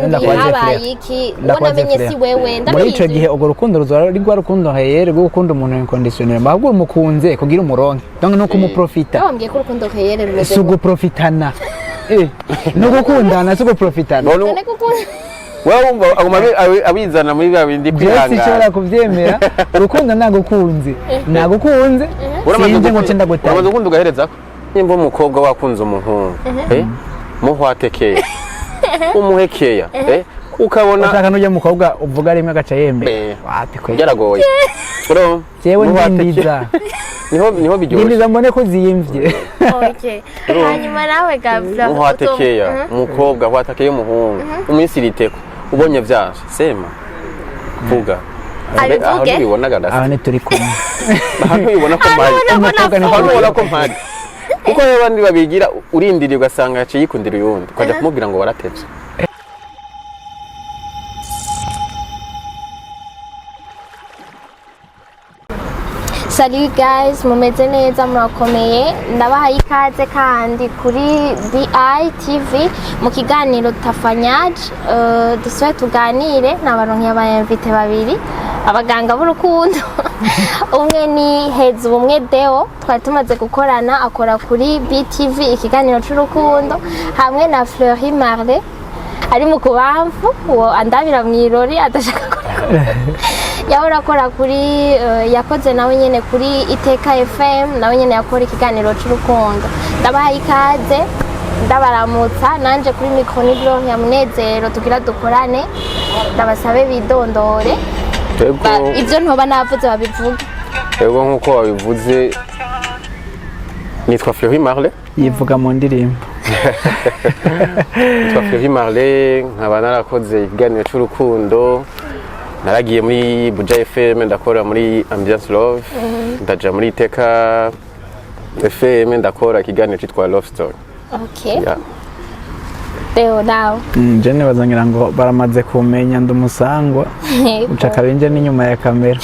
Habaye iki? Uwo namenye si wewe. Muri ico Ndabizi. gihe urwo rukundo ruzora ari rwa rukundo réel rwo gukunda umuntu inconditionnel, ahubwo umukunze kugira umuronke, donc no kumuprofita. Wambwiye ko urukundo réel rumeze Si uguprofitana, ni ugukundana, si uguprofitana. None none kuko wewe wumva aguma abizana muri bya bindi Jewe sinshobora kwihangana. kuvyemera. Urukundo nagukunze, nagukunze, sinje ngo nce ndagutanga. Uramaze gukunda ugaherezako. Nimba umukobwa wakunze umuhungu, muhwatekeye, umuhekeya, ukabona Ushaka n'ujya mukobwa uvuga rimwe agaca yemera. Wapi kwe. Byaragoye. Urumva? Jewe Muhwatekeye. ndindiza. Niho biryoshye. Ndindiza mbone ko ziyimvye. Okay, hanyuma nawe gabra? Muhwatekeya umukobwa, hwatekeye umuhungu, umwisiriteko, ubonye vyaje, sema, vuga. Abivuge? Aho ntibibonaga Aho ndasa ntituri kumwe. Aho ntibibona ko mpari. Umukobwa ni Aho ntubona ko mpari, kuko rero abandi babigira, urindiriye ugasanga yaciye yikundira uyundi, ukajya kumubwira ngo waratevye. Salut guys, mumeze neza? Murakomeye? Ndabahaye ikaze kandi kuri BI TV mu kiganiro Tafanyaje. Dusubire tuganire nabaronke aba invités babiri, abaganga b'urukundo. Umwe ni Heza Ubumwe Deo, twari tumaze gukorana, akora kuri BTV ikiganiro c'urukundo, hamwe na Fleury Marley ari mu kubamfu, uwo andabira mw'irori adashaka ko yahora akora kuri yakoze nawe nyene kuri Iteka FM, nawe nyene yakora ikiganiro c'urukundo. Ndabahaye ikaze, ndabaramutsa nanje. Kuri micro ni Gloria Munezero. Tugira dukorane, ndabasabe bidondore. Twebwe Ivyo ntoba navuze babivuge. Twebwe nk'uko wabivuze, nitwa Fleury Marley. Yivuga mu ndirimbo. Nitwa Fleury Marley, nkaba narakoze ikiganiro cy'urukundo, naragiye muri Buja FM, ndakora muri Ambiance Love, ndaja muri Iteka FM, ndakora ikiganiro cyitwa Love Story. Okay. Yeah. Deo, nawe? Je nibaza ngira ngo baramaze kumenya, ndi umusangwa uca akabinje n'inyuma ya kamera.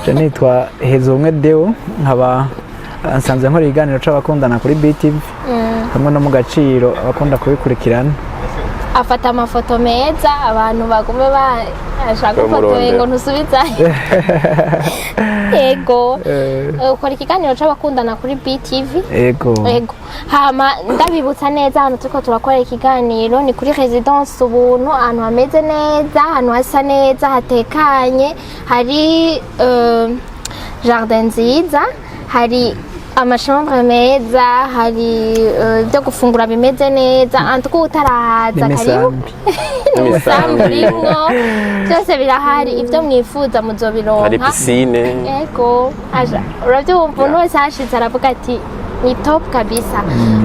Je nitwa Hezumwe Deo, nkaba nsanzwe nkora ikiganiro c'abakundana kuri BTV hamwe no mu gaciro, abakunda kubikurikirana. Afata amafoto meza, abantu bagume bashaka ufotoye Bamurondera. ngo ntusubizayo. Yego. Ukora ikiganiro c'abakundana kuri BTV? Ego. Ego. Hama ndabibutsa neza, ahantu turiko turakora ikiganiro ni kuri Residence Ubuntu, ahantu hameze neza, ahantu hasa neza, hatekanye, hari jardin nziza, hari amachambre meza, hari ibyo gufungura bimeze neza. Antuko utarahaza, karibu. N'imisambi. N'umusambi N'imisambi. urimwo, byose birahari, ibyo mwifuza Hari muzobironka. piscine. Ego, aja urabyumva, umuntu wese ahashitse aravuga ati ni top kabisa.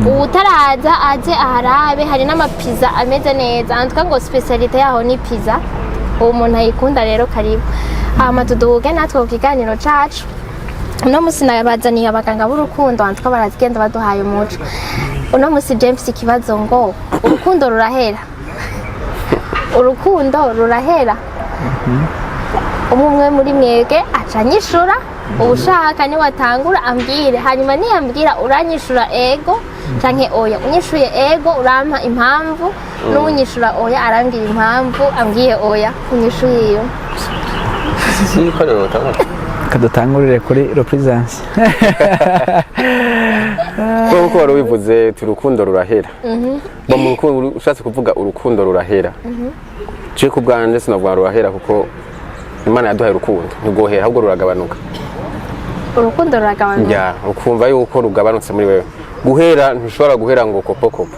Uwutaraza aze aharabe, hari n'amapizza ameze neza, antuka ngo spécialité yaho ni pizza, uwo muntu ayikunda rero karibu. Hama tuduge natwe ku kiganiro cacu. Uno musi nabazaniye abaganga b'urukundo, antuka barazigenda baduhaye umuco. Uno musi James, ikibazo ngo urukundo rurahera? Urukundo rurahera? Umwe umwe muri mwebwe aca anyishura, ubushaka niwatangura ambwire, hanyuma niyambwira uranyishura ego canke oya. Unyishuye ego urampa impamvu, n'uwunyishura oya arambwira impamvu ambwiye oya. Unyishuye iyo. Siko rero utangura. Kadutangurire kuri represence. Nk'uko wari ubivuze uti urukundo rurahera. Bo mu rukundo, ushatse kuvuga urukundo rurahera, je ku bwanje sinavuga rurahera, kuko Imana yaduhaye urukundo, ntirwohera, ahubwo ruragabanuka. Urukundo ruragabanuka? Ya, ukumva yuko rugabanutse muri wewe. Guhera, ntushobora guhera ngo kopo kopo,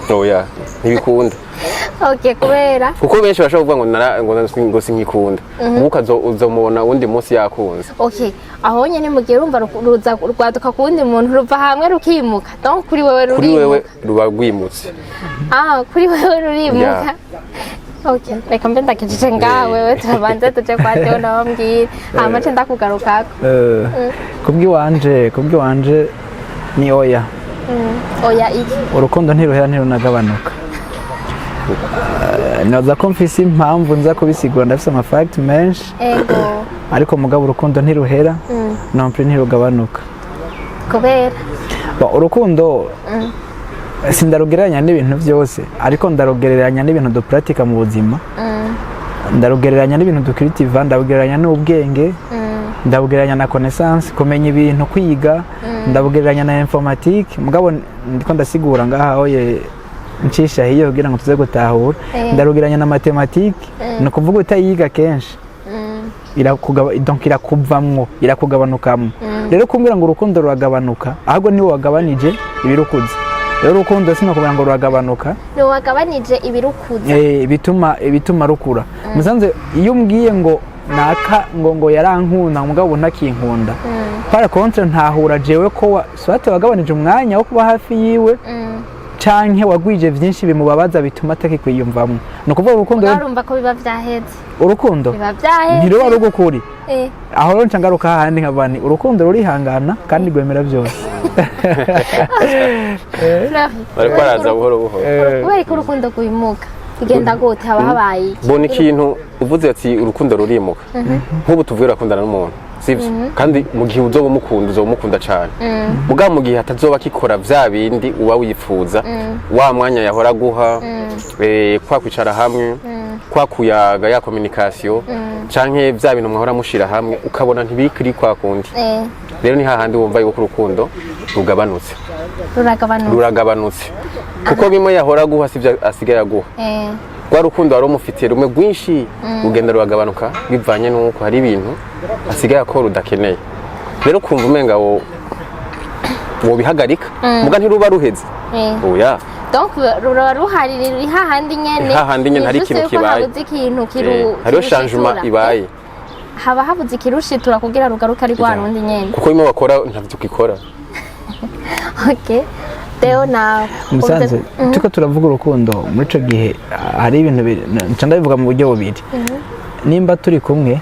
oya, ntibikunda. Okay, kubera? Kuko benshi bashobora kuvuga ngo nara ngo sinkikunda, ubu uzomubona uwundi munsi yakunze. Okay, aho nyene mu gihe urumva ruza rwaduka ku wundi muntu, ruva hamwe rukimuka, donc kuri wewe Kuri wewe rurimuka? Ruba rwimutse. Ah, kuri wewe rurimuka. Okay, reka mbe ndakijije ngawe. Wewe turabanza tuje kwa Theo, nawe hama nce ndakugarukako. Kubw'iwanje ni oya. Oya iki? Urukundo ntiruhera, ntirunagabanuka. Nibaza ko mfise impamvu nza kubisigura, ndafise amafacts menshi. Ariko mugabo urukundo ntiruhera, non plus ntirugabanuka. Kubera? Bon, urukundo Sindarugereranya n'ibintu byose, ariko ndarugereranya n'ibintu dupuratika mu buzima, ndarugereranya n'ibintu dukiritiva, ndarugereranya n'ubwenge, ndabugereranya na connaissance, kumenya ibintu, kwiga, ndabugereranya na informatique. Mugabo ndiko ndasigura ngaha oye ncisha hiyo kugira ngo tuze gutahura. Ndarugereranya na mathématique, ni ukuvuga utayiga kenshi irakugaba, donc irakuvamwo, irakugabanukamwo. Rero kumbwira ngo urukundo ruragabanuka, ahubwo niwe wagabanije ibirukuza. Rero urukundo sinakubwira ngo ruragabanuka. Ntiwagabanije ibirukuza. Bituma rukura. Musanze iyo umbwiye ngo naka ngo yarankunda mugabo ubu ntakinkunda, par contre ntahura jewe ko soit wagabanije umwanya wo kuba hafi yiwe canke wagwije vyinshi bimubabaza bituma atakikwiyumvamwo. Ni ukuvuga urukundo Mugabo urumva ko biba vyaheze. Urukundo biba vyaheze. Ntiruba rugukuri. Aho rero nca ngaruka hahandi nkavuga nti urukundo rurihangana kandi rwemera byose. Fleury, Bariko baraza buhoro buhoro. Kubera ko urukundo rwimuka, bigenda gute? Haba habaye iki? Bona ikintu uvuze ati urukundo rurimuka. Nk'ubu tuvuye urakundana n'umuntu, sivyo? Kandi mu gihe uzoba umukunda, uzoba umukunda cane. Mugabo mu gihe atazoba akikora vya bindi uba wifuza, wa mwanya yahora aguha, kwa kwicara hamwe, kwa kuyaga, ya communication, canke vya bintu mwahora mushira hamwe, ukabona ntibikiri kwa kundi. Rero ni hahandi wumva yuko urukundo rugabanutse. Ruragabanuka. Ruragabanutse kuko bimwe yahora aguha sivyo asigaye aguha. Rwa rukundo wari umufitiye rumwe rwinshi rugenda ruragabanuka bivanye n'uko hari ibintu asigaye akora udakeneye. Rero kumva umenga wo wobihagarika, muga ntiruba ruheze. Oya. Donc ruba ruhari, ruri hahandi nyene. Hahandi nyene, hari Ni juste ikintu yuko kibaye. habuze ikintu Hariho changement kirushitura. ibaye. Haba habuze ikirushitura kugira rugaruke ari rwa rundi nyene. Kuko bimwe bakora ntavyo ukikora. Okay, Deo, nawe? Musanze turiko turavuga urukundo muri ico gihe hari ibintu nca ndabivuga mu buryo bubiri. Nimba turi kumwe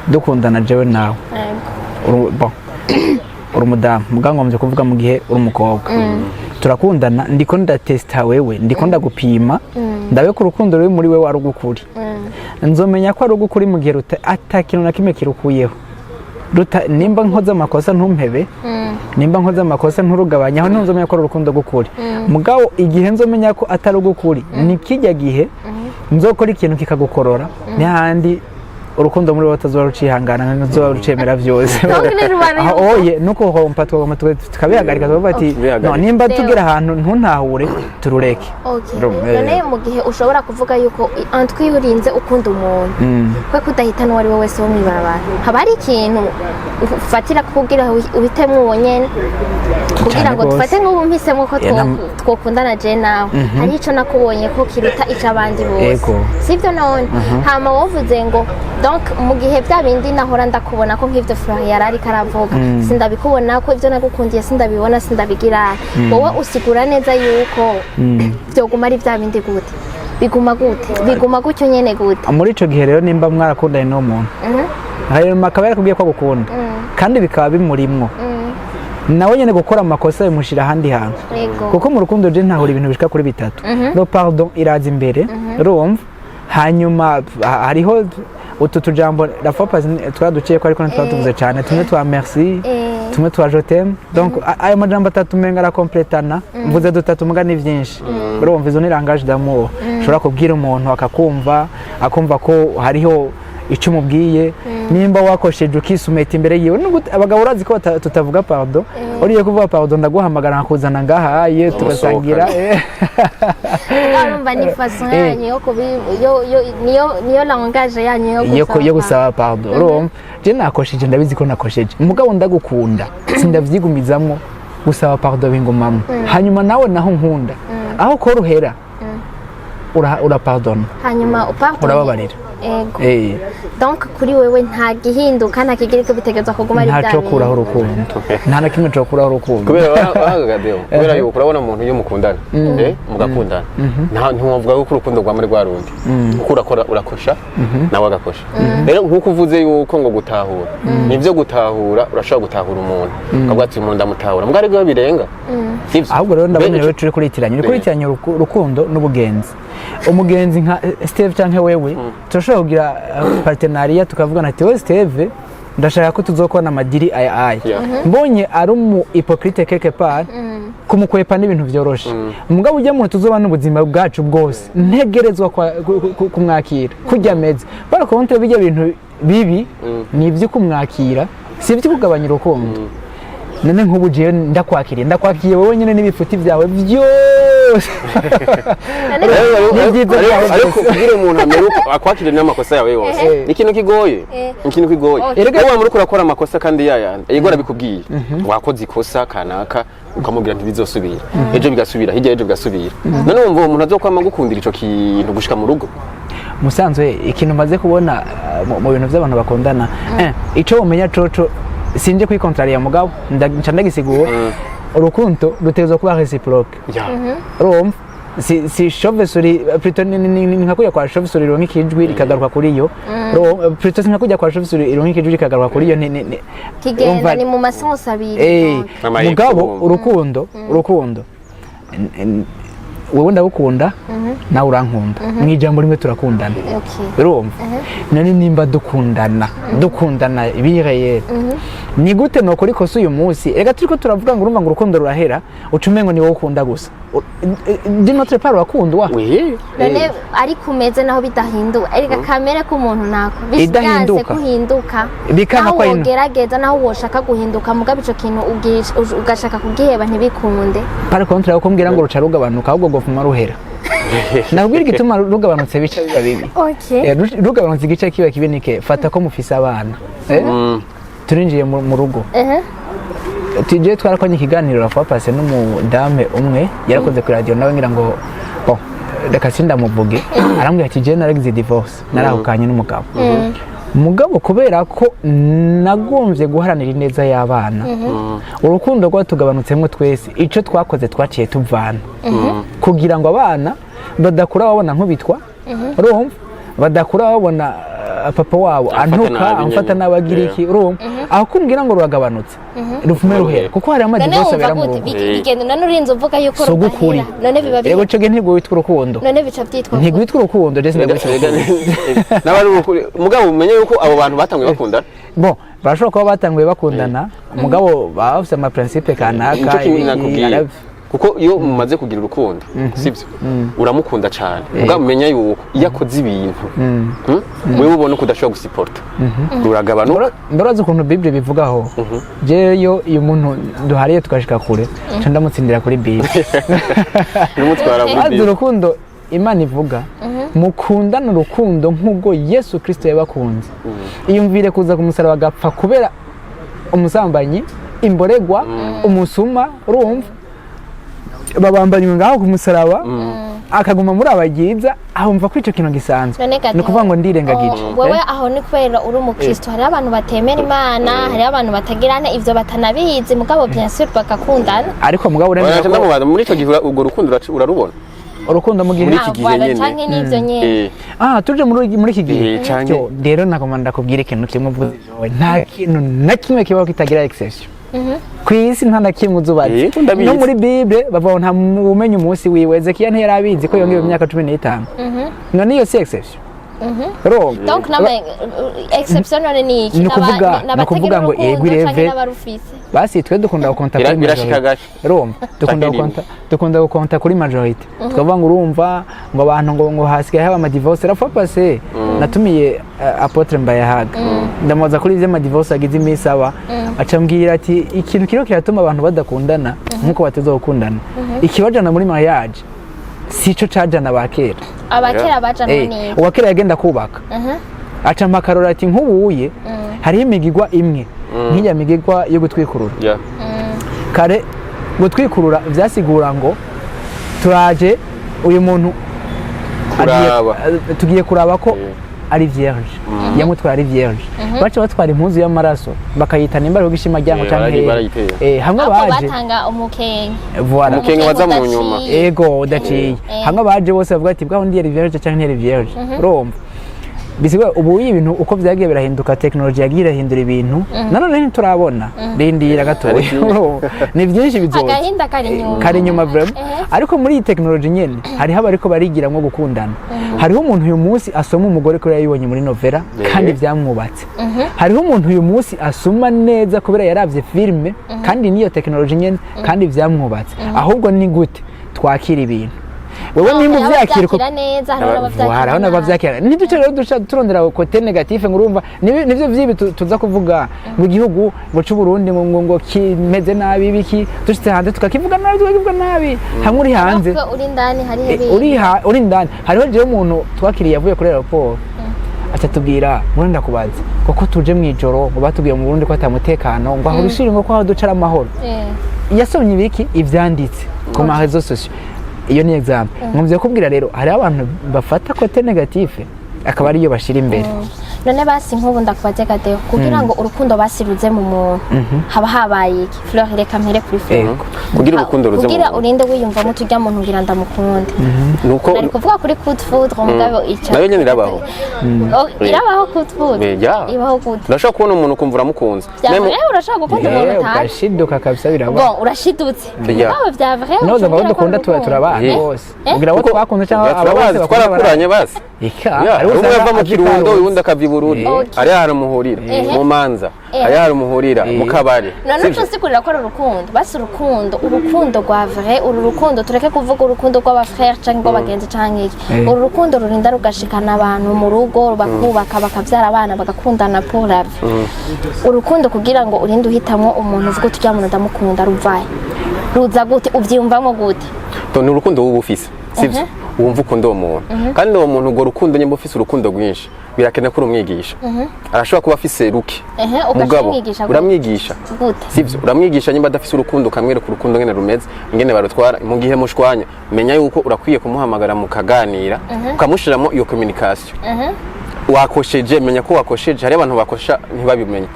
dukundana jewe nawe, bon, uri umudamu, mugabo ngombye kuvuga mu gihe uri umukobwa, turakundana, ndiko ndatesta wewe, ndiko ndagupima ndabe ko urukundo ruri muri wewe ari ugukuri. Nzomenya ko ari ugukuri mu gihe ata kintu na kimwe kirukuyeho. Nimba nkoze amakosa ntumpebe, nimba nkoze amakosa nturugabanye, aho nzomenya ko ari urukundo rw'ukuri. Mugabo igihe nzomenya ko atari ugukuri ni kijya gihe nzokora ikintu kikagukorora, n'ahandi urukundo muri wowe utazoba rucihangana, ntuzoba rucemera byose. Donc niruba Aho oye nuko hompa twagomba tukabihagarika, tukavuga ati Tubihagarika. No nimba Deo. tugera ahantu ntuntahure, turureke. Okay. Urumva. None mu gihe ushobora kuvuga yuko antwi urinze ukunda umuntu, kwe kudahitana uwo ari we wese wo mw'ibarabara, haba hari ikintu ufatira kugira uhitemwo uwo nyene, kugira Cane ngo gose. dufate nk'ubu mpisemo ko twokundana je nawe, hari ico nakubonye ko kiruta ico abandi bose, sivyo? None hama wovuze ngo donc mu gihe bya bindi nahora ndakubona ko nk'ivyo Florian yari ariko aravuga, sindabikubona ko ivyo nagukundiye sindabibona, sindabigira, wowe usigura neza yuko vyoguma ari bya bindi gute? Biguma gute? Biguma gutyo nyene gute? Muri ico gihe rero, nimba mwarakundanye n'uwo muntu, hanyuma akaba yarakubwiye ko agukunda kandi bikaba bimurimwo, nawe nyene gukora amakosa bimushira ahandi hantu. Kuko mu rukundo je ntahura ibintu bishika kuri bitatu. Le pardon iraza imbere, urumva, hanyuma hariho utu tujambo la fois passée twaraduciye ko, ariko ntitwatuvuze cyane, tumwe twa merci, tumwe twa je t'aime. Donc ayo majambo atatu umenga arakompletana. Mvuze dutatu muga ni vyinshi. Urumva, izo ni langage d'amour ushobora kubwira umuntu akakumva, akumva ko hariho icyo umubwiye. Nimba wakosheje ukisumeta imbere yiwe, nubwo abagabo urazi ko tutavuga pardon, uriye kuvuga pardon ndaguhamagara nkakuzana ngahaye tugasangira. Urumva ni façon yanyu yo kubi yo niyo langage yanyu yo yo gusaba pardon. Urumva, je nakosheje, ndabizi ko nakosheje, mugabo ndagukunda, sindavyigumizamwo gusaba pardon, bingumamwo. Hanyuma nawe naho nkunda aho korohera ura pardon. Hanyuma upardon. Urababarira. Ego. Donc kuri wewe nta gihinduka, nta kigira ko bitegerezwa kuguma ari Nta bya cyo kuraho urukundo, nta na kimwe cyo kuraho urukundo. Kubera wahangaga Deo, kubera yuko urabona umuntu iyo mukundana, mugakundana, nta ntiwavuga yuko urukundo rwa muri rwa rundi, kuko urakora urakosha nawe agakosha. Rero nkuko uvuze yuko ngo gutahura nibyo, gutahura urashobora gutahura umuntu ukavuga ati umuntu ndamutahura, mbwa ariko birenga sivyo? Ahubwo rero ndabona rero turi kuritiranya, uri kuritiranya urukundo n'ubugenzi. Umugenzi nka Steve canke wewe, turashobora kugira partenariat, tukavugana ati wowe Steve ndashaka ko tuzokorana ama deal aya aya. Mbonye ari umu hypocrite quelque part. Kumukwepa n'ibintu vyoroshe. Mugabo ujya muntu tuzoba n'ubuzima bwacu bwose, ntegerezwa kumwakira kurya ameze. Par contre, bijya bintu bibi ni ibyo kumwakira, si ibyo kugabanya urukundo. None nk'ubu jewe ndakwakiriye wowe nyine n'ibifuti byawe byose n'ibyiza byawe Ariko byose. kugira umuntu amere uko akwakire n'amakosa yawe yose ni ikintu kigoye, ni ikintu kigoye. Erega- Wowe wama uriko urakora amakosa kandi yayandi, yego arabikubwiye, wakoze ikosa kanaka, ukamubwira ntibizosubira, ejo bigasubira, hirya y'ejo bigasubira. None wumva uwo muntu azokwama gukundira ico kintu gushika mu rugo? Musanzwe ikintu maze kubona mu bintu by'abantu bakundana, ico umenya coco, sinje kwikontrariya, mugabo nca ndagisigura: urukundo rutegerezwa kuba réciproque. Urumva, si chauve-souris, plutôt ni nka kujya kwa chauve-souris ironka ikijwi rikagaruka kuri yo. Urumva, plutôt si nka kujya kwa chauve-souris ironka ikijwi rikagaruka kuri yo, Kigenda urumva- ni mu ma sens abiri. Donc. Amayepfo. Mugabo Urumva. urukundo wewe ndagukunda, nawe urankunda, mu ijambo rimwe turakundana. Urumva, none nimba dukundana bireye, ni gute nokora ikosa uyu munsi? Reka, turiko turavuga ngo urumva ngo urukundo rurahera, uca umengo ni wowe ukunda gusa. D'une autre part urakundwa. Oui. None ariko umeze naho bidahinduka, erega kamere k'umuntu nako Idahinduka. byanse kuhinduka. Bikanka Naho ko ari- wogerageza, naho woshaka guhinduka, mugabo ico kintu ugashaka kugiheba ntibikunde. Par contre, aho kumbwira ngo ruca rugabanuka, ahubwo gofuma ruhera. Nakubwira igituma rugabanutse bica biba bibi. Rugabanutse igice kiba kibi nike fata ko mufise abana. Turinjiye mu rugo. Tujye twarakonye ikiganiro la fois passée n'umudame umwe yarakoze kuri radio nawe, ngira ngo bon, reka sindamuvuge. Arambwira ati: "Je naragize divorce, narahukanye n'umugabo, mugabo kubera ko nagombye guharanira ineza y'abana, urukundo rwatugabanutsemwo twese, icyo twakoze twaciye tuvana kugira ngo abana badakura babona nkubitwa, urumva, badakura babona papa wabo Amfata antuka, nabi amfata nyene. nabi, agira iki." Urumva, aho kumbwira ngo ruragabanutse, rufume ruhera, kuko hari None ama divorce wumva abera mu gute? rugo. Bigenda none urinze uvuga yuko Si ugukuri. rudahera, none biba Rego ico gihe ntigwitwa urukundo. None bica byitwa gute? Ntigwitwa urukundo, je sindagwitwa urukundo. N'abari ukuri, mugabo umenye yuko abo bantu batanguye bakundana. Bon, barashobora kuba batanguye bakundana, mugabo baba bafise ama principe kanaka. Nico kimwe Ibiki, nakubwiye, kuko iyo mumaze kugira urukundo, sibyo, uramukunda cyane, mugabo umenya yuko iyo akoze ibintu, wewe ubona ko udashobora gusiporta, ruragabanuka. Ndabaza ukuntu Bible bivugaho. Jewe iyo umuntu duhariye tugashika kure, nca ndamutsindira kuri Bible. Rumutwara muri Maze Bible. urukundo Imana ivuga, mukundane urukundo nk'ubwo Yesu Kristo yabakunze, iyumvire kuza ku musaraba agapfa kubera umusambanyi, imboregwa, umusuma, urumva, babambanywe ngaho ku musaraba, akaguma muri abagiza, ahumva ko ico kintu gisanzwe. None gato, Ni ukuvuga ngo ndirengagije. Oh, wewe aho ni kubera uri umukristo. Hariho abantu batemera Imana, hariho abantu batagirana ivyo, batanabizi, mugabo bien sûr bagakundana. Ariko mugabo uremera Oya, ko ndamubaza, muri ico gihe urwo rukundo urarubona? Urukundo mu gihe Muri iki gihe Voilà, nyene. Canke n'ivyo nyene. Ah, tuje muri iki gihe. Canke- Cyo, rero nagomba ndakubwira ikintu kimwe uvuze. Nta kintu na kimwe kibaho kitagira exception ku isi, nta na kimwe uzubazi. Ndabizi. No muri Bible bavuga ngo nta umenya umunsi wiwe. Ezekiya ntiyari abizi ko yongewe imyaka 15. None iyo si exception? Urumva? Donc nama exception none ni iki? Ni ukuvuga ngo yego canke ireve n'abarufise? Basi twe dukunda gukonta kuri Birashika majorité. gake. Urumva, dukunda Canke gukonta, dukunda gukonta kuri majorité, tukavuga ngo urumva ngo abantu ngo hasigaye haba ama divorce. La fois passée natumiye apôtre Mbayahaga, ndamubaza kuri ivyo ama divorce agize iminsi aba, aca ambwira ati ikintu kiriho kiratuma abantu badakundana nkuko bateza gukundana, ikibajana muri mariage sico cajana ba kera. Abakera bajanwa neza. Uwa kera yagenda kubaka, aca mpakarora ati nk'ubuye hariho imigigwa imwe nk'ijya migigwa yo gutwikurura. Kare gutwikurura vyasigura ngo turaje uyu muntu Kuraba. Tugiye kuraba ko ari vierge, yamutwara ari vierge, baca batwara impuzu y'amaraso bakayita nimba ariho gishima ryango canke hehe. Barayitera. Hamwe Ako abaje batanga umukenke. Voilà. Umukenke waza mu nyuma. Ego, udaciye. Hamwe abaje bose bavuga ati bwaho ndi yari vierge canke ntiyari vierge. Urumva, Bisigwa ubu ibintu uko byagiye birahinduka, tekinoloji yagiye irahindura ibintu, nanone ntiturabona, rindira gatoya, ni byinshi bizoza. Agahinda kari inyuma. Kari inyuma vraiment. Ariko muri iyi tekinoloji nyene hariho abariko barigiramwo gukundana. Hariho umuntu uyu munsi asoma umugore kubera yabibonye muri novela kandi byamwubatse. Hariho umuntu uyu munsi asoma neza kubera yaravye filime, kandi niyo tekinoloji nyene, kandi byamwubatse. Ahubwo ni gute twakira ibintu? Wewe nimba uvyakira uko neza, hariho n'abavyakira hariho nabi. N'abavyakira, ntiduce rero duca turondera côté négatif, ngo urumva nivyo vyibi tuza kuvuga mu gihugu ngo c'u Burundi ngo kimeze nabi biki, dushitse hanze tukakivuga nabi, tukakivuga nabi hamwe uri hanze. Ariko uri indani hari ibintu. Uri indani hariho jewe umuntu twakiriye avuye kuri aéroport, aca tubwira ngo ndakubaza kuko tuje mu ijoro, ngo batubwiye mu Burundi ko ata mutekano, ngo aho bishira, ngo ko aho ducara amahoro. Yasomye ibiki? Ivyanditse ku ma réseaux sociaux. Iyo ni exemple nkumvye kubwira. Rero hariho abantu bafata côté négatif akaba ariyo bashira imbere. None basi nk'ubu ndakubaze Gadeo, kugira ngo urukundo basi ruze mu muntu haba habaye iki? Fleur, reka mpere kuri Fleur. Ego. Kugira urukundo ruze mu Kugira muntu. urinde wiyumvamo tujya muntu ngira ndamukunda. Nuko Nari kuvuga kuri coup de foudre, mugabo ico Nayo nyene irabaho. Oh, irabaho coup de foudre? Ya. Ibaho gute? Urashobora kubona umuntu ukumva uramukunze. Vya Même- vrai, urashobora gukunda umuntu utazi? Ugashiduka kabisa, biraba. Bon, urashidutse. Ya. Mugabo vya vrai, noza ngo abo ucubwira ko dukunda ari tuba urukundo. turabana bose, ugira abo Kuko- twakunze cyangwa Ya, abo bose turabazi, bakunda. Twarakuranye basi. Eka. Ya, Hariho umwe usanga ava mu azi Kirundo, Karusi. uwundi akava i Bururi. Okay. Ari ahantu muhurira mu manza, ari ahantu muhurira mu kabari. None Sivyo? uco usigurira ko ari urukundo basi, urukundo rwa vrai, uru rukundo, tureke kuvuga urukundo rw'aba frère canke rw'abagenzi canke iki, uru rukundo rurinda rugashikana abantu mu rugo, bakubaka, bakavyara abana, bagakundana pour la vie. Urukundo kugira ngo urinde uhitamwo umuntu uvuga uti uriya muntu ndamukunda, ruvahe? Ruza gute? Uvyiyumvamwo gute? To, ni urukundo wowe uba ufise, sivyo? Wumva ukunda uwo muntu, kandi uwo muntu, urwo rukundo nyine, ufise urukundo rwinshi, birakenewe ko urumwigisha. Arashobora kuba afise ruke, Ugaca mugabo umwigisha gute? Uramwigisha. Gute? Sivyo? Uramwigisha nyimba adafise urukundo, ukamwereka urukundo ngene rumeze, ingene barutwara. Mu gihe mushwanya, menya yuko urakwiye kumuhamagara mukaganira, ukamushiramo iyo communication. Wakosheje, menya ko wakosheje. Hari abantu bakosha ntibabimenye,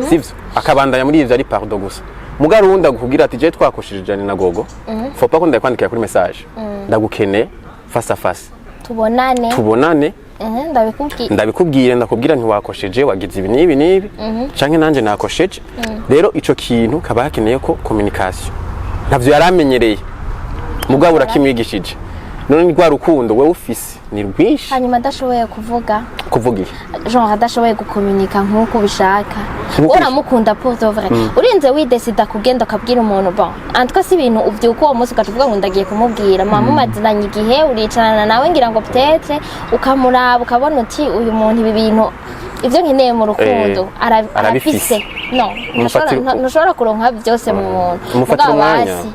sivyo? Akabandanya muri ivyo ari pardon gusa. Mugabo uwundi akubwira ati je twakosheje jane na gogo, faut pas ko ndakwandikira kuri message, ndagukeneye face à face. Tubonane. Tubonane. Ndabikubwiye. Ndabikubwire, ndakubwira ntiwakosheje, wagize ibi n'ibi n'ibi, canke nanje nakosheje. Rero ico kintu kaba hakeneye ko communication, ntavyo yari amenyereye, mugabo urakimwigishije. None ni rwa rukundo wewe ufise ni rwinshi. Hanyuma adashoboye kuvuga? Kuvuga iki? Genre adashoboye gukominika nk'uko ubishaka. Nk'uko Uramukunda pour de vrai, urinze widesida kugenda ukabwira umuntu. Bon, en tout cas si ibintu uvyuka uwo munsi ugaca uvuga ngo ndagiye kumubwira. Muba mumaziranye igihe, uricarana nawe, ngira ngo peut-être ukamuraba, ukabona uti uyu muntu ibi bintu ivyo nkeneye mu rukundo arabifise. arabifise. No ntushobora kuronka byose mu muntu. Umufatira Mugabo umwanya. basi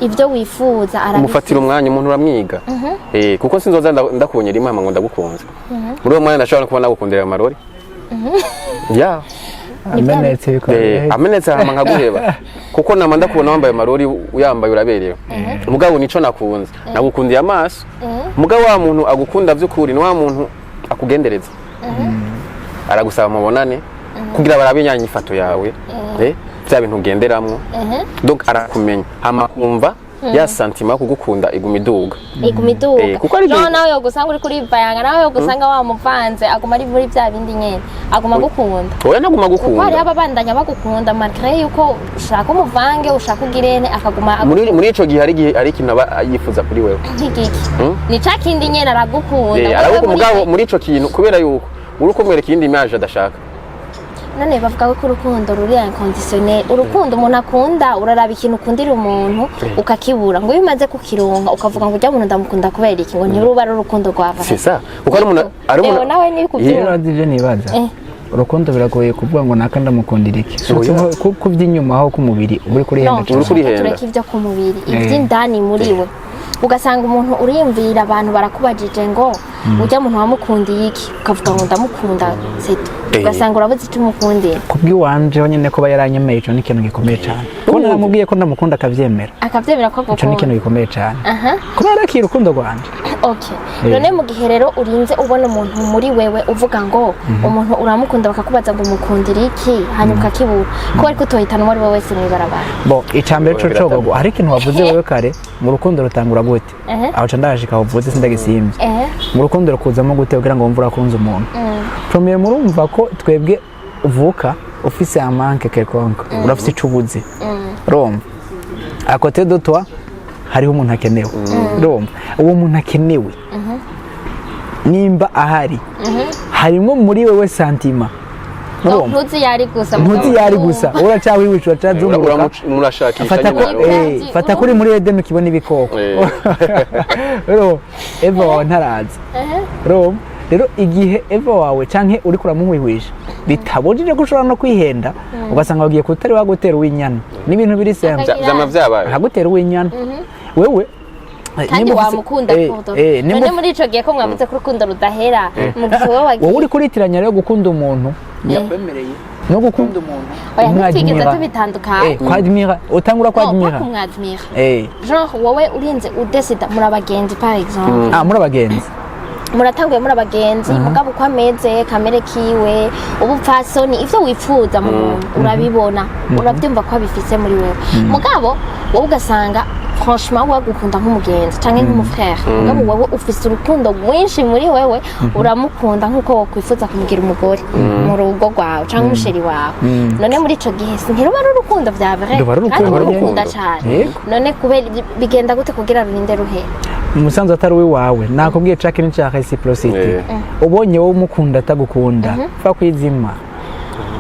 ibyo wifuza arabifise. Umufatira umwanya, umuntu uramwiga. Kuko sinzoza ndakubonye rimwe hama ngo ndagukunze. Muri uwo mwanya ndashobora no kuba nagukundira amarori ya Amenetse bikomeye. Amenetse hama nkaguheba, kuko nama ndakubona wambaye amarori, uyambaye uraberewe, mugabo nico nakunze, nagukundiye amaso. Mugabo wa muntu agukunda vy'ukuri ni wa muntu akugendereza, aragusaba mubonane kugira barabe inyanyifato yawe, vya bintu ugenderamwo. Donc arakumenya, hama kumva ya sentiment yo kugukunda iguma iduga. Iguma iduga. Kuko ari No nawe yogusanga uri kuri bayanga, nawe yogusanga wamuvanze, aguma ari muri bya bindi nyene, aguma agukunda. Oya, ntaguma Kuko hariho agukunda. ababandanya bagukunda malgré yuko ushaka umuvange, ushaka ugirene, akaguma Muri ico gihe hari igihe hari ikintu aba yifuza kuri wewe. Nk'igiki? Ni ca kindi nyene, aragukunda. Wewe Aravuga, mugabo muri ico kintu, kubera yuko uri kumwereka iyindi image adashaka. None bavuga ko urukundo ruri inconditionnel. Urukundo umuntu akunda, uraraba ikintu ukundira umuntu ukakibura, ngo iyo umaze kukironka ukavuga ngo ujya muntu ndamukunda kubera iki, ngo ntiruba ari urukundo rwa C'est ça, kuko ari umuntu ari Leo umuntu nawe ni kubyumva. Rero ivyo nibaza, urukundo biragoye kuvuga ngo naka ndamukundira iki. Oya. Surtout ku by'inyuma, aho k'umubiri uba uri kurihenda No, cane. Uri kurihenda. Tureke ibyo ku mubiri, iby'indani muri we. Ugasanga umuntu uriyumvira, abantu barakubajije ngo ujya muntu wamukundiye iki, ukavuga ngo ndamukunda c'est tout. Ugasanga urabuze icyo umukundira. Kubw'iwanje nyine, kuba yaranyemeye, ico ni ikintu gikomeye cane. Kuba naramubwiye ko ndamukunda akavyemera, Akabyemera ko ico ni ikintu agukunda. gikomeye cane, Aha. kuba yarakira urukundo rwanje. Okay. None mu gihe rero urinze ubona umuntu muri wewe, uvuga ngo umuntu uramukunda, bakakubaza ngo umukundira iki, hanyuma ukakibura, ko ariko utohitana uwo ari we wese mw'ibarabara? Bon, icambere co cogo, hari ikintu wavuze wewe kare mu rukundo rutangura gute? Aho ca ndahashika, uvuze sindagisimbye. Mu rukundo rukuzamo gute kugira ngo wumve urakunze umuntu? Premier, murumva ko twebwe uvuka ufise un manque quelconque, urafise ico ubuze, urumva à côté de toi hariho umuntu akenewe. Urumva uwo muntu akenewe, nimba ahari harimo muri wewe sentiment, urumva Ntuzi yari gusa. Ntuzi yari gusa, uracawiwica, uracazunguruka. Murashakisha. Fata ko nyine. Fata kuri muri Edeni ukibona ibikoko. Urumva Eva wawe ntaraza. Urumva rero igihe Eva wawe canke uriko uramuhwihwisha, bitabujije ko ushobora no kwihenda ugasanga wagiye kutari wagutera uw'inyana, n'ibintu biri simple. Vyama vyabaye. Akagutera uw'inyana wewe Kandi nimba ufise- wamukunda kudo. Nimba None muri ico gihe ko mwavuze ko urukundo rudahera, mu gihe wowe wagiye wowe uri kuritiranya rero gukunda umuntu yakwemereye no gukunda umuntu Oya, ntitwigeze umwadmira. tubitandukanya. Kwadmira, utangura No, pas kwadmira. kumwadmira. Genre wowe urinze udesida muri abagenzi, par exemple. Ah, muri abagenzi. Muratanguye muri abagenzi, mugabo uko ameze, kamere kiwe, ubupfasoni, ivyo wifuza mu muntu urabibona, urabyumva ko abifise muri wewe. Mugabo wowe ugasanga franchement wagukunda nk'umugenzi canke nk'umufrère, mugabo wowe ufise urukundo rwinshi muri wewe, uramukunda nk'uko wokwifuza kumugira umugore mu rugo rwawe canke umuchéri wawe. None muri ico gihe ntiruba ari urukundo vya vrai? Ruba ari Kandi urukundo. urumukunda cane. None kubera bigenda gute kugira rurinde ruhera? Umusanzu atari uwiwawe, nakubwiye ca kintu ca réciprocité. Ubonye wowe umukunda atagukunda, pfa kwizima.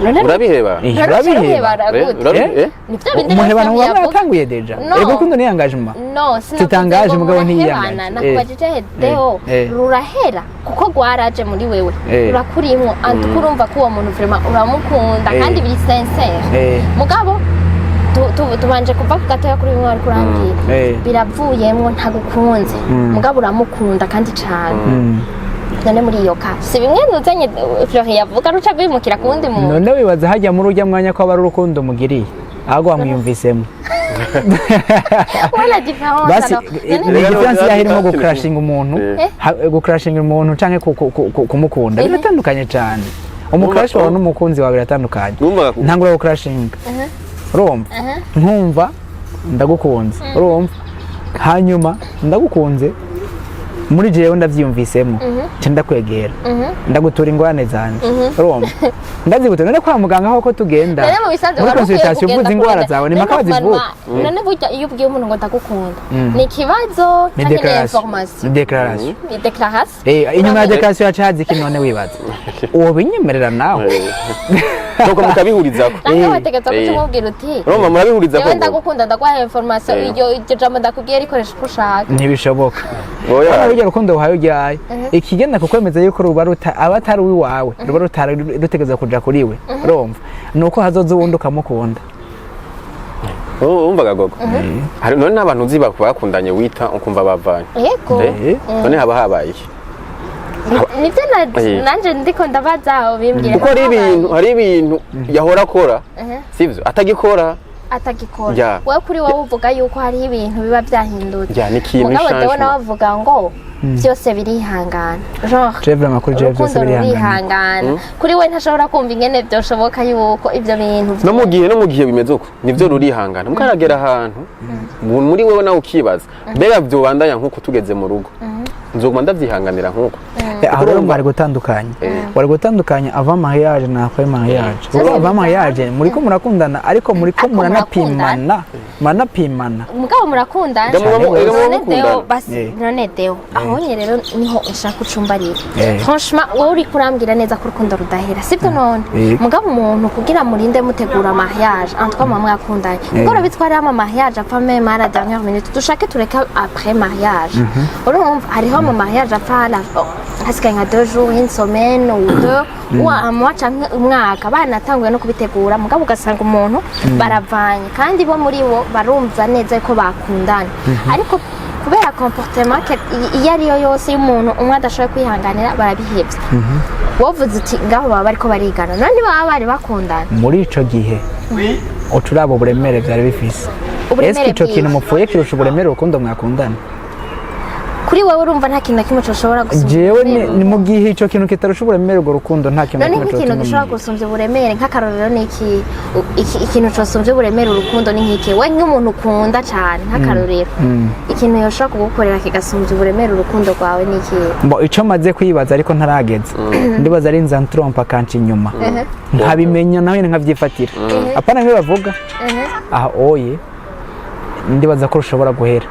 None Urabiheba. None Urabiheba. urabiheba gute? Eh? Ni bya bindi Umuhebano rero muba yavuga. mwaratanguye déjà. No. Ego, urukundo ni engagement. No, sinavuze Titangaje ngo mugabo murahebana. ntiyiyangaje. Nakubajije deo, rurahera kuko rwaraje muri wewe, rurakurimwo, antuko urumva ko uwo muntu vraiment uramukunda kandi biri sincère. Mugabo tubanje kuva ku gatoya kuri bimwe wariko urambwira, biravuyemwo, ntagukunze, mugabo uramukunda kandi cane. None muri iyo ka si bimwe nuzanye Fleury yavuga, ruca rwimukira ku wundi muntu? None wibaza hajya muri ujya mwanya ko aba ari urukundo mugiriye, ahubwo wamwiyumvisemo? Où la différence Basi alors? ni différence yaho irimo gukrashinga umuntu. Gukrashinga umuntu canke kumukunda biratandukanye cyane. Umucrush wawe n'umukunzi wawe biratandukanye. Ntangura gukrashinga, urumva nkumva ndagukunze, urumva hanyuma ndagukunze muri jewe, ndavyiyumvisemo, nca ndakwegera, ndagutura ingorane zanje, urumva ndazigutura. None kwa muganga aho ko tugenda None mu bisanzwe muri wari ukwiye consultation kugenda uvuze ingwara kurondera- zawe ni None mpaka bazivura. none burya iyo ubwiye umuntu ngo ndagukunda, ni ikibazo Ni canke ni déclaration. information? Ni déclaration. Ni déclaration. Inyuma ya déclaration yaca haza iki? None wibaza uwo binyemerera nawe? Nuko mukabihurizako. Nange wategetswe kuca umubwira uti Urumva murabihurizako jewe ngo. ndagukunda, ndaguhaye information, iryo jambo ndakubwiye rikoresha uko ushaka. Ntibishoboka. Oya. Hano burya rukundo uhaye ujyaye ikigenda kukwemeza yuko ruba ruta aba atari uwiwawe, ruba rutari rutegereza kuja kuri we, urumva ni uko hazoza uwundi ukamukunda. Wumvaga gogo hari none n'abantu uzi bakundanye wita ukumva bavanye. Yego. None haba habaye iki? Nibyo nanje ndiko ndabaza aho bimbwira. Kuko hari ibintu yahora akora, sivyo, atagikora. Atagikora. Ya. Wowe kuri wowe uvuga yuko hariho ibintu biba byahindutse. Ya, ni ikintu Mugabo Deo changement. nawe avuga ngo byose birihangana, genre Jewe vraiment kuri jewe byose urukundo birihangana. rurihangana. Kuri we ntashobora kumva ingene byoshoboka yuko ibyo bintu No mu gihe bimeze uko nivyo rurihangana, mukaragera ahantu muri wewe nawe ukibaza mbega vyobandanya nk'uko tugeze mu rugo nzoguma ndavyihanganira nk'uko. Aho rero mwari gutandukanya, wari gutandukanya avant mariage na après mariage, kuko avant mariage muriko murakundana, ariko muriko Ariko muranapimana. Mugabo murakundana. Ega muba None mukundana. Deo basi, none Deo ahonye rero niho ushaka ucumbarira. Franchement wowe uriko urambwira neza ko urukundo rudahera, sibyo none? Mugabo umuntu kugira murinde mutegura mariage, en tout cas muba mwakundanye, kuko urabizi ko hariho ama mariage apfa même à la dernière minute. Dushake tureka après mariage, urumva hariho ama mariage apfa oh, hasigaye nka 2 jours, une semaine ou deux ou un mois canke umwaka, banatanguye no kubitegura, mugabo ugasanga umuntu baravanye kandi bo muri bo barumva neza ko bakundana, ariko kubera comportement iyo ariyo yose y'umuntu umwe adashoboye kwihanganira, barabihevye. Wovuze uti ngaho baba bariko barigana, none baba bari bakundana? Muri ico gihe uca uraba uburemere byari bifise. Uburemere Eske ico bw'iki? kintu mupfuye kirusha uburemere urukundo mwakundana? Kuri wowe urumva nta kintu na kimwe coshobora gusumba Jewe uburemere. ni mu gihe ico kintu kitarusha uburemere urwo rukundo, nta kintu na None kimwe nk'ikintu cotuma gishobora umbwira. gusumbya uburemere, nk'akarorero, ni iki? Ikintu cosumbya uburemere urukundo ni nk'iki? We nk'umuntu ukunda cane, nk'akarorero, ikintu yoshobora kugukorera kigasumbya uburemere urukundo rwawe ni iki? Mbo ico maze kwibaza ariko ntarageza, ndibaza ari nza ntrompa akanca inyuma nkabimenya, nawe nyene nkavyifatira, apana nk'iyo bavuga aha oye, ndibaza ko rushobora guhera.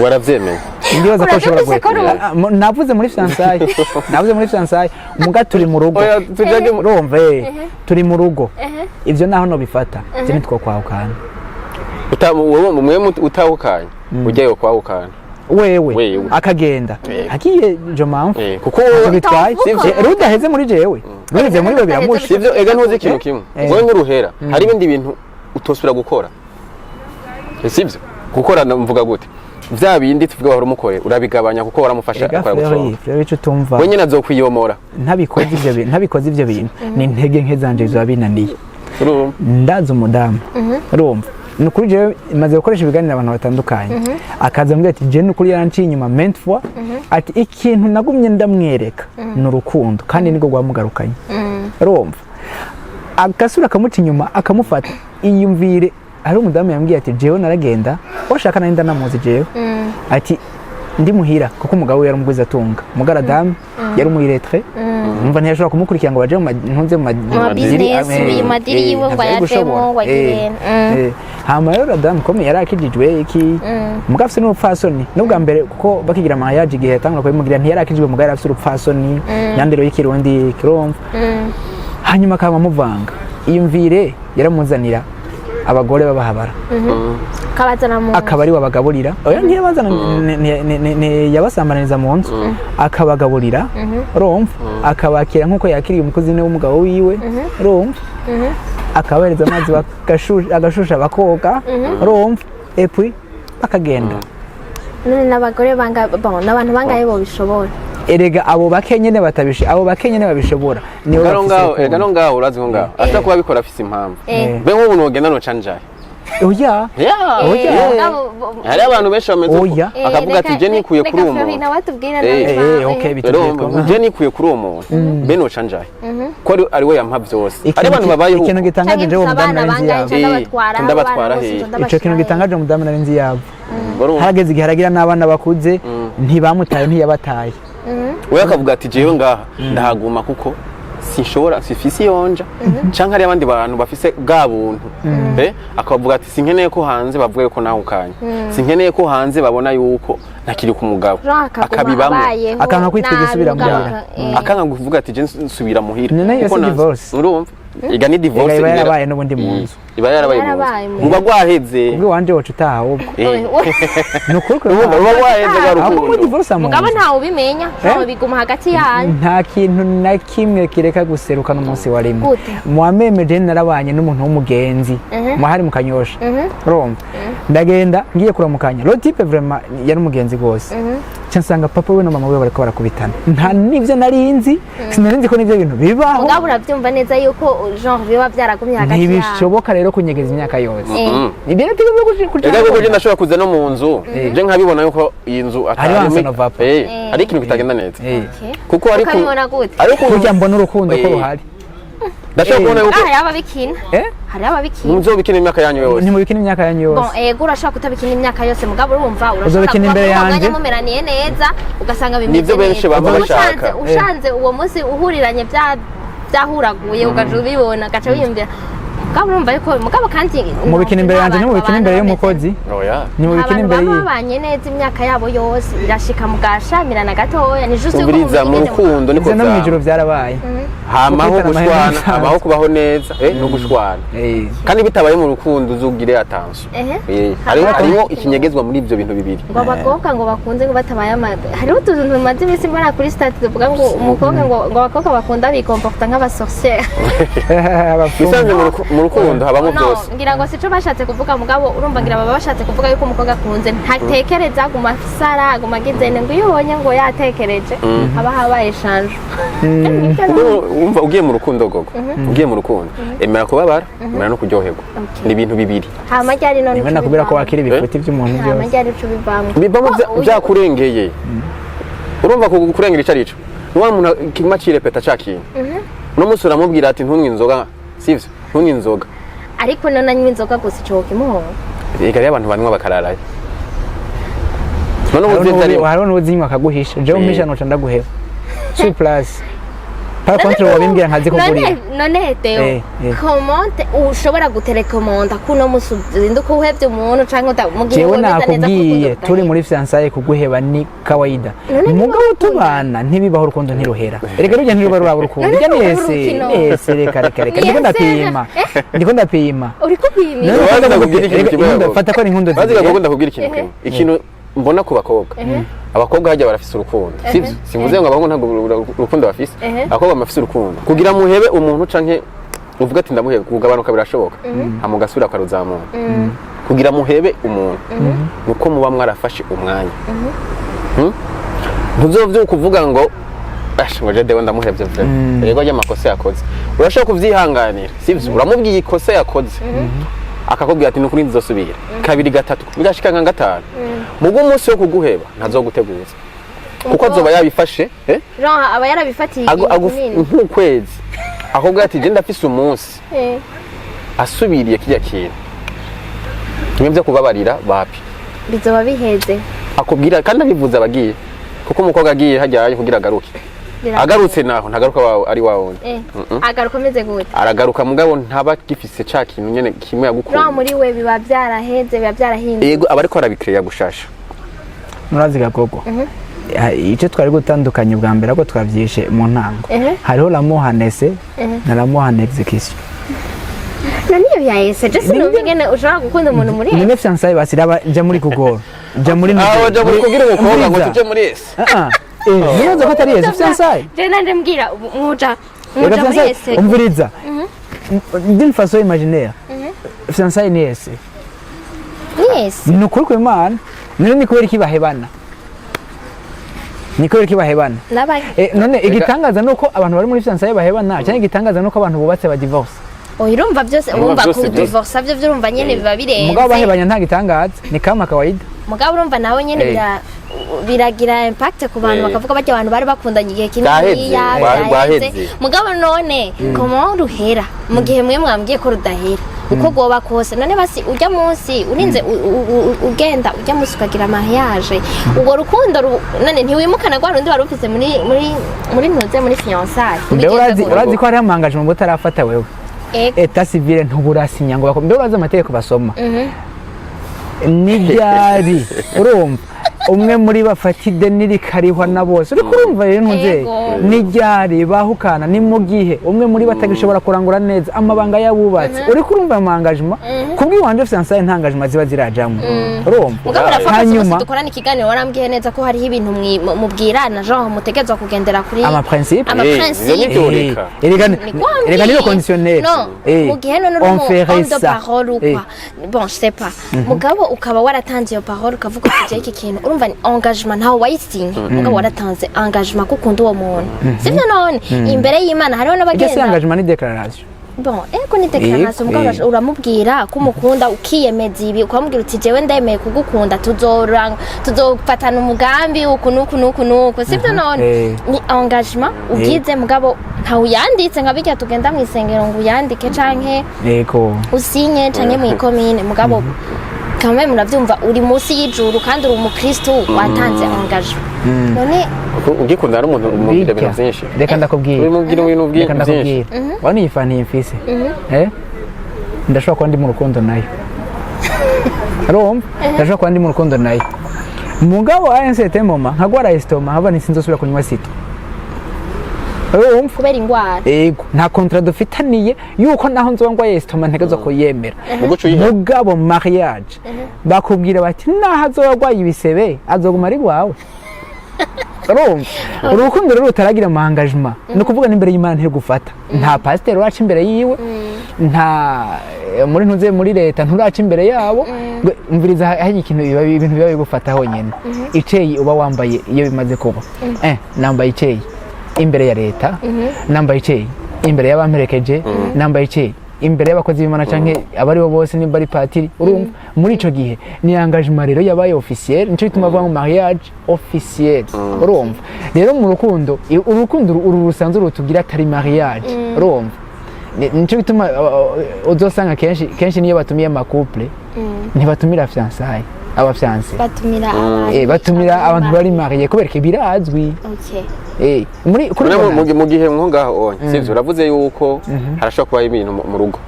Waravyemeye? Ndibaza ko rushobora Uravyumvise ko guhera. Ah, navuze muri fiançailles, navuze muri fiançailles, muga turi mu rugo. Oya, tujage Urumva, turi mu rugo, ivyo naho nobifata ivyo nitwokwahukana. Wowe mwe utahukanye, ujyayo kwahukana. Wewe Wewe. akagenda agiye je m'en fous. Kuko Ntacyo wowe bitwaye. Utavuga. Rudaheze muri jewe, ruheze muri we biramusha. Sivyo, ega ntuzi ikintu kimwe? Wowe nk'uruhera hari ibindi bintu utosubira gukora, sivyo? Gukora mvuga gute, vya bindi tuvuga wahora umukorera urabigabanya kuko waramufasha Ega akora Fleury, guconga. Fleury, ico utumva, We nyene azokwiyomora. ntabikoze ivyo bintu, ntabikoze ivyo bintu, ni intege nke zanje ziba binaniye. Urumva? Ndazi umudamu, urumva, ni ukuri jewe maze gukoresha ibiganiro abantu batandukanye, akaza ambwira ati: "Je ni ukuri yaranciye inyuma maintes fois," ati: "Ikintu nagumye ndamwereka ni urukundo, kandi nibwo rwamugarukanye." Urumva, agasura akamuca inyuma akamufata. Iyumvire, hari umudamu yambwiye ati: "Jewe naragenda washaka nari ndanamuzi jewe," ati: "Ndi muhira," kuko umugabo we yari umugwiza atunga mugaradamu, yari umu illettré, umva, ntiyashobora kumukurikira ngo baje mu ntunze mu Ma business, mu ma deal yiwe ngo ntavyo yari ayajemwo, gushobora. ngo agire, Hama rero radamu kome yari akijijwe iki, mugabo afise n'urupfasoni n'ubwa mbere, kuko bakigira mariage igihe yatangura kubimugira ntiyari akijijwe, mugabo yari afise urupfasoni yandero y'ikirundi kirumva. Hanyuma akaba amuvanga, iyumvire, yaramuzanira abagore b'abahabara. Kabazana mu Akaba ari we abagaburira. Oya, ntiyabazana, yabasambaniriza mu nzu, akabagaburira, urumva, akabakira nk'uko yakiriye umukozi w'umugabo wiwe, urumva, akabahereza amazi agashusha bakoga, urumva, et puis bakagenda. None n'abagore banga, bon, n'abantu bangahe bobishobora? Erega abo bake nyene batabishe, abo bake nyene babishobora nibo Ega no bafise ngaho, urukundo. ega no ngaho, urazi ko ngaho ashobora kuba abikora afise impamvu. Be nk'ubu nogenda noca njaye. Oya. Yeah. Oya. Hari abantu benshi bameze uko. Oya. Akavuga ati: "Je nikuye kuri uwo muntu." Nawe atubwire. Okay, bitubwiye Urumva, je nikuye kuri uwo muntu, be noca njaye ko ari we yampa byose. Ikintu Ari abantu babayeho ikintu uko. gitangaje, jewe umudamu nari nzi yabo. Ndabatwara hehe? Ico kintu gitangaje, umudamu nari nzi yabo, Urumva? harageze igihe haragira n'abana bakuze, ntibamutaye, ntiyabataye. We akavuga ati: "Jewe ngaha ndahaguma kuko sinshobora, sifise iyonja," canke hari abandi bantu bafise bwa buntu, akavuga ati: "Sinkeneye ko hanze bavuga yuko nahukanye, sinkeneye ko hanze babona yuko ntakiri ku mugabo." Akabibamwo. Akanka kwitwa igisubira muhira. Akanga kuvuga ati: "Je nsubira muhira." None iyo Kuko si divorce? Urumva, iga ni divorce. Ega iba yarabaye n'ubundi mu nzu. Iba yarabaye mu Yarabaye nzu, mu muba rwaheze. Ubwo wanje woca utaha ahubwo. Ni ukuri ko Urumva, ruba rwaheze rwa ahubwo muri rukundo. divorce mu Mugabo nzu. ntawe ubimenya, ntawe, biguma hagati yanyu. Nta kintu na kimwe kireka guseruka n'umunsi wa rimwe. Gute? Mwameme, je narabanye n'umuntu w'umugenzi mwahari mu Kanyosha, urumva, ndagenda ngiye kuramukanya, le type vraiment yari umugenzi rwose, nca nsanga papa we na mama we bariko barakubitana. Nta n'ivyo nari nzi, sinari nzi ko n'ivyo bintu bibaho. Mugabo urabyumva neza yuko genre biba byaragumye hagati yanyu. Ntibishoboka rero kunyegeza imyaka yose. Ibyo rero kuja. Ega kuko je ndashobora kuza no mu nzu, je nkabibona yuko iyi nzu Hariho ansano vapa. Hari ikintu kitagenda neza. Kuko hari Ukabibona gute? Hari ukuntu Kurya mbona urukundo ko ruhari. Ndashobora kubona yuko Hariho ababikina. Hariho ababikina. Muzobikina imyaka yanyu yose. Ntimubikina imyaka yanyu Bon, yose. ego, urashobora kutabikina imyaka yose, mugabo urumva urashobora Uzobikina kuba imbere muri uwo yanje? mwanya mumeraniye neza, ugasanga bimeze Nivyo benshi neza. baba Ushanze bashaka. ushanze uwo munsi uhuriranye byahuraguye, ugaca ubibona, ugaca wiyumvira, mugabo urumva yuko, mugabo kandi Mubikina imbere yanjye, ntimubikina imbere y'umukozi. Oya. Ntimubikina abantu imbere baba yiwe. babanye neza imyaka yabo yose, birashika mugashamirana gatoya, ni juste yuko Umviriza, mu mubigeze rukundo niko Ivyo no mw'ijuru vyama. vyarabaye. Hamaho Gukubitana amahembe gushwana, bisanzwe. habaho kubaho neza, no gushwana. Kandi bitabaye mu rukundo uzugire attention. Harimo ikinyegezwa muri ivyo bintu bibiri. Ngo abakobwa ngo bakunze ngo batabaye amada, hariho utuntu tumaze iminsi mbona kuri statut tuvuga ngo umukobwa ngo abakobwa bakunda bikomporta nk'abasorcière. Abapfumu. Bisanzwe mu rukundo habamo No, byose. ngira ngo sico bashatse kuvuga, mugabo urumva ngira baba bashatse kuvuga yuko umukobwa akunze ntatekereza, aguma asara, aguma agize ngo iyo ubonye ngo yatekereje haba habaye change. Kuko Umva, ugiye mu rukundo, gogo, ugiye mu rukundo, emera kubabara, emera no kuryoherwa. Ni ibintu bibiri. Hama ryari none? Nimwe nakubwira ko wakira ibifuti by'umuntu Hama byose. ryari uca ubivamwo? Bivamo. Ko Byakurengeye. Urumva kurengera ico arico ni wa muntu kiguma cirepeta ca kintu. Uno munsi uramubwira ati: "Ntunywe inzoga," sivyo? "Ntunywe inzoga." Ariko none anywa inzoga gusa, ico kimuhora? Ega rero abantu banywa bakararayo none Hariho ubu n'ubu- hariho n'uzinywa akaguhisha. Jewe umpisha noca ndaguheba sur place. Par contre wabimbwira nkazikugurira. None Theo, comment ushobora guterekomanda kuno musi uzinduka uhevye umuntu canke mu gihe Jewe wemeza neza ko nakubwiye, urukundo turi rudahera? muri fiançailles kuguheba ni kawaida. None niba Mugabo ukunda- tubana ntibibaho, urukundo ntiruhera. Reka, rujya ntiruba ruraba urukundo. None Rujya ntiruba nese urukino. nese. Reka, reka, reka. Ni Ndiko ese. ndapima, ndiko ndapima. Uriko upima. None Bazi ndakubwira- ndakubwira ikintu reka, kimwe, Yakobo. fata ko ari inkundo Bazi zibiri. ko ndakubwira ikintu kimwe, ikintu mbona ku bakobwa. Abakobwa hajya barafise urukundo, sivyo? Simvuze ngo abahungu ntabwo urukundo bafise. Abakobwa bafise urukundo. Kugira muhebe umuntu canke uvuga ati ndamuhebe, kugabanuka birashoboka, hama ugasubira ukaruzamura. Kugira muhebe umuntu nuko muba mwarafashe umwanya. Ntuzovyuka uvuga ngo ash, ngo je dewe ndamuhevye vraiment. Yego, ajya amakosa yakoze urashobora kuvyihanganira, sivyo? Uramubwiye ikosa yakoze, akakubwira ati: "Nukuri nzosubira." Kabiri, gatatu, bigashika nka gatanu. Mugo umunsi wo kuguheba ntazoguteguza kuko azoba yabifashe, eh? Jean aba yarabifatiye igihe kinini. Nk'ukwezi akubwira ati: "Je ndafise umunsi." Asubiriye kirya kintu bimwe byo kubabarira bapi. Bizoba biheze. Akubwira kandi abivuze abagiye, kuko umukobwa agiye hajyaye kugira agaruke. Agarutse naho ntagaruka wawe ari wawe. Agaruka ameze gute? Aragaruka, mugabo ntaba gifise ca kintu nyene kimwe Jean yagukunda. muri we biba byaraheze, biba byarahindutse. Yego, aba ariko arabikreya gushasha. Murazi gagogo, icyo twari gutandukanya ubwa mbere, ariko twavyishe mu ntango, hariho l'amour en essai na l'amour en exécution. Na niyo ya essai, je sinumva ingene ushobora gukunda umuntu muri Ni fiançailles basiraba. Jya muri Google, jya muri Aho ja muri kubwira umukobwa ngo Umviriza. tuje muri essai. Ah, ah. Nibaza ko atari essai fiançailles. Je nanje mbwira muja Reka muja muri fiançailles, essai. umviriza, d'une façon imaginaire, fiançailles ni essai. Ni essai? Ni ukuri kw'Imana. None ni kubera iki bahebana? Ni kubera iki bahebana? Nabaye. None igitangaza nuko abantu bari muri fiançailles bahebana, cyangwa igitangaza nuko abantu bubatse ba divorce? Oya, urumva byose Urumva urumva byose ku byose. divorce byo urumva nyene biba birenze. Mugabo bahebanya nta gitangaza, ni kama kawaida. Mugabo urumva nawe nyene biragira impact ku bantu, bakavuga bajya abantu bari bakundanye igihe kinini. Bwaheze, bwaheze. Mugabo none comment ruhera mu gihe mwe mwambwiye ko rudahera uko rwoba kose? None basi ujya munsi urinze ugenda ujya munsi ukagira mariage, urwo rukundo none ntiwimukana rwa rundi wari ufise muri ntuze muri fiançailles? Mbe urazi ko hariho ama engagement utarafata wewe? État civil ntuburasinya ngo mbe urazi amategeko basoma n'ibyari? Urumva umwe muri bafata ideni rikarihwa na bose, uriko urumva rero ntuze? N'iryari bahukana ni mu gihe umwe muri bo atagishobora kurangura neza amabanga y'abubatsi. Uriko urumva ama engagement? Kubw'iwanje fiançailles nta engagement ziba zirajamwo, urumva? Mugabo urafata Hanyuma dukorana ikiganiro, warambwiye neza ko hariho ibintu mubwirana, genre mutegerezwa kugendera kuri Ama principe. Ama ivyo principe. nivyo ureka. Erega Ni kwambwiye. erega niyo conditionnel. No, mu gihe none uri On umu ferait homme de ça. parole ou quoi, bon, je sais pas, mugabo ukaba waratanze iyo parole, ukavuga uti iki kintu, urumva ni engagement, ntawe wayisinye, mugabo waratanze engagement ko ukunda uwo muntu, sivyo? None imbere y'Imana hariho Iryo si n'abagenda engagement, ni déclaration. Bon, ego, ni déclaration, mugabo uramubwira ko umukunda, ukiyemeza ibi, ukamubwira uti: "Jewe ndemeye kugukunda, tuzoranga, tuzofatana umugambi uku nuku nuku nuku," sivyo none? Ni engagement ugize, mugabo ntawuyanditse nka bijya tugenda mu isengero ngo uyandike canke usinye canke mu ikomine. Mugabo kamwe muravyumva, uri munsi y'ijuru kandi uri umukristu, watanze engagement none. Ugikundana n'umuntu umubwira ibintu Bijya. byinshi. Reka ndakubwira. Umubwira ibintu Reka byinshi. ndakubwira, wabona iyi fanta iyi mfise, eh, ndashobora kuba ndi mu rukundo nayo, urumva? Ndashobora kuba ndi mu rukundo nayo, mugabo à un certain moment nkagwara estomac, nkaba nsinzosubira kunywa sito, urumva? Kubera ingwara. Ego, nta contrat dufitaniye yuko naho nzoba ngwaye estomac ntegerezwa kuyemera. Ubwo uca uyiha. Mugabo mariage bakubwira bati naho azoba agwaye ibisebe azoguma ari wawe, urumva? Urukundo rero rutaragira ama engagement, ni ukuvuga n'imbere y'Imana ntirugufata. Nta pasiteri uraca imbere yiwe, nta muri ntuze muri leta nturaca imbere yabo. Umviriza, hari ikintu biba, ibintu biba bigufata honyine, iceyi uba wambaye iyo bimaze kuba, nambaye iceyi. imbere ya leta, nambaye icyeyi imbere y'abamperekeje, nambaye icyeyi imbere y'abakozi b'Imana canke abari bo bose, nimba ari patiri. Urumva, muri ico gihe ni engagement rero yabaye officiel, nico gituma bavuga ngo mariage officiel. Urumva rero, mu rukundo, urukundo uru rusanzwe rutugira atari mariage, urumva, nico gituma uzosanga kenshi kenshi niyo batumiye ama couple ntibatumira fiançailles, aba fiancés. Batumira abantu. Batumira abantu bari mariés kubera ko birazwi. Muri kuri None Bonane. Mu gihe nko ngaho onye, sivyo, uravuze yuko harashobora kubaho ibintu mu rugo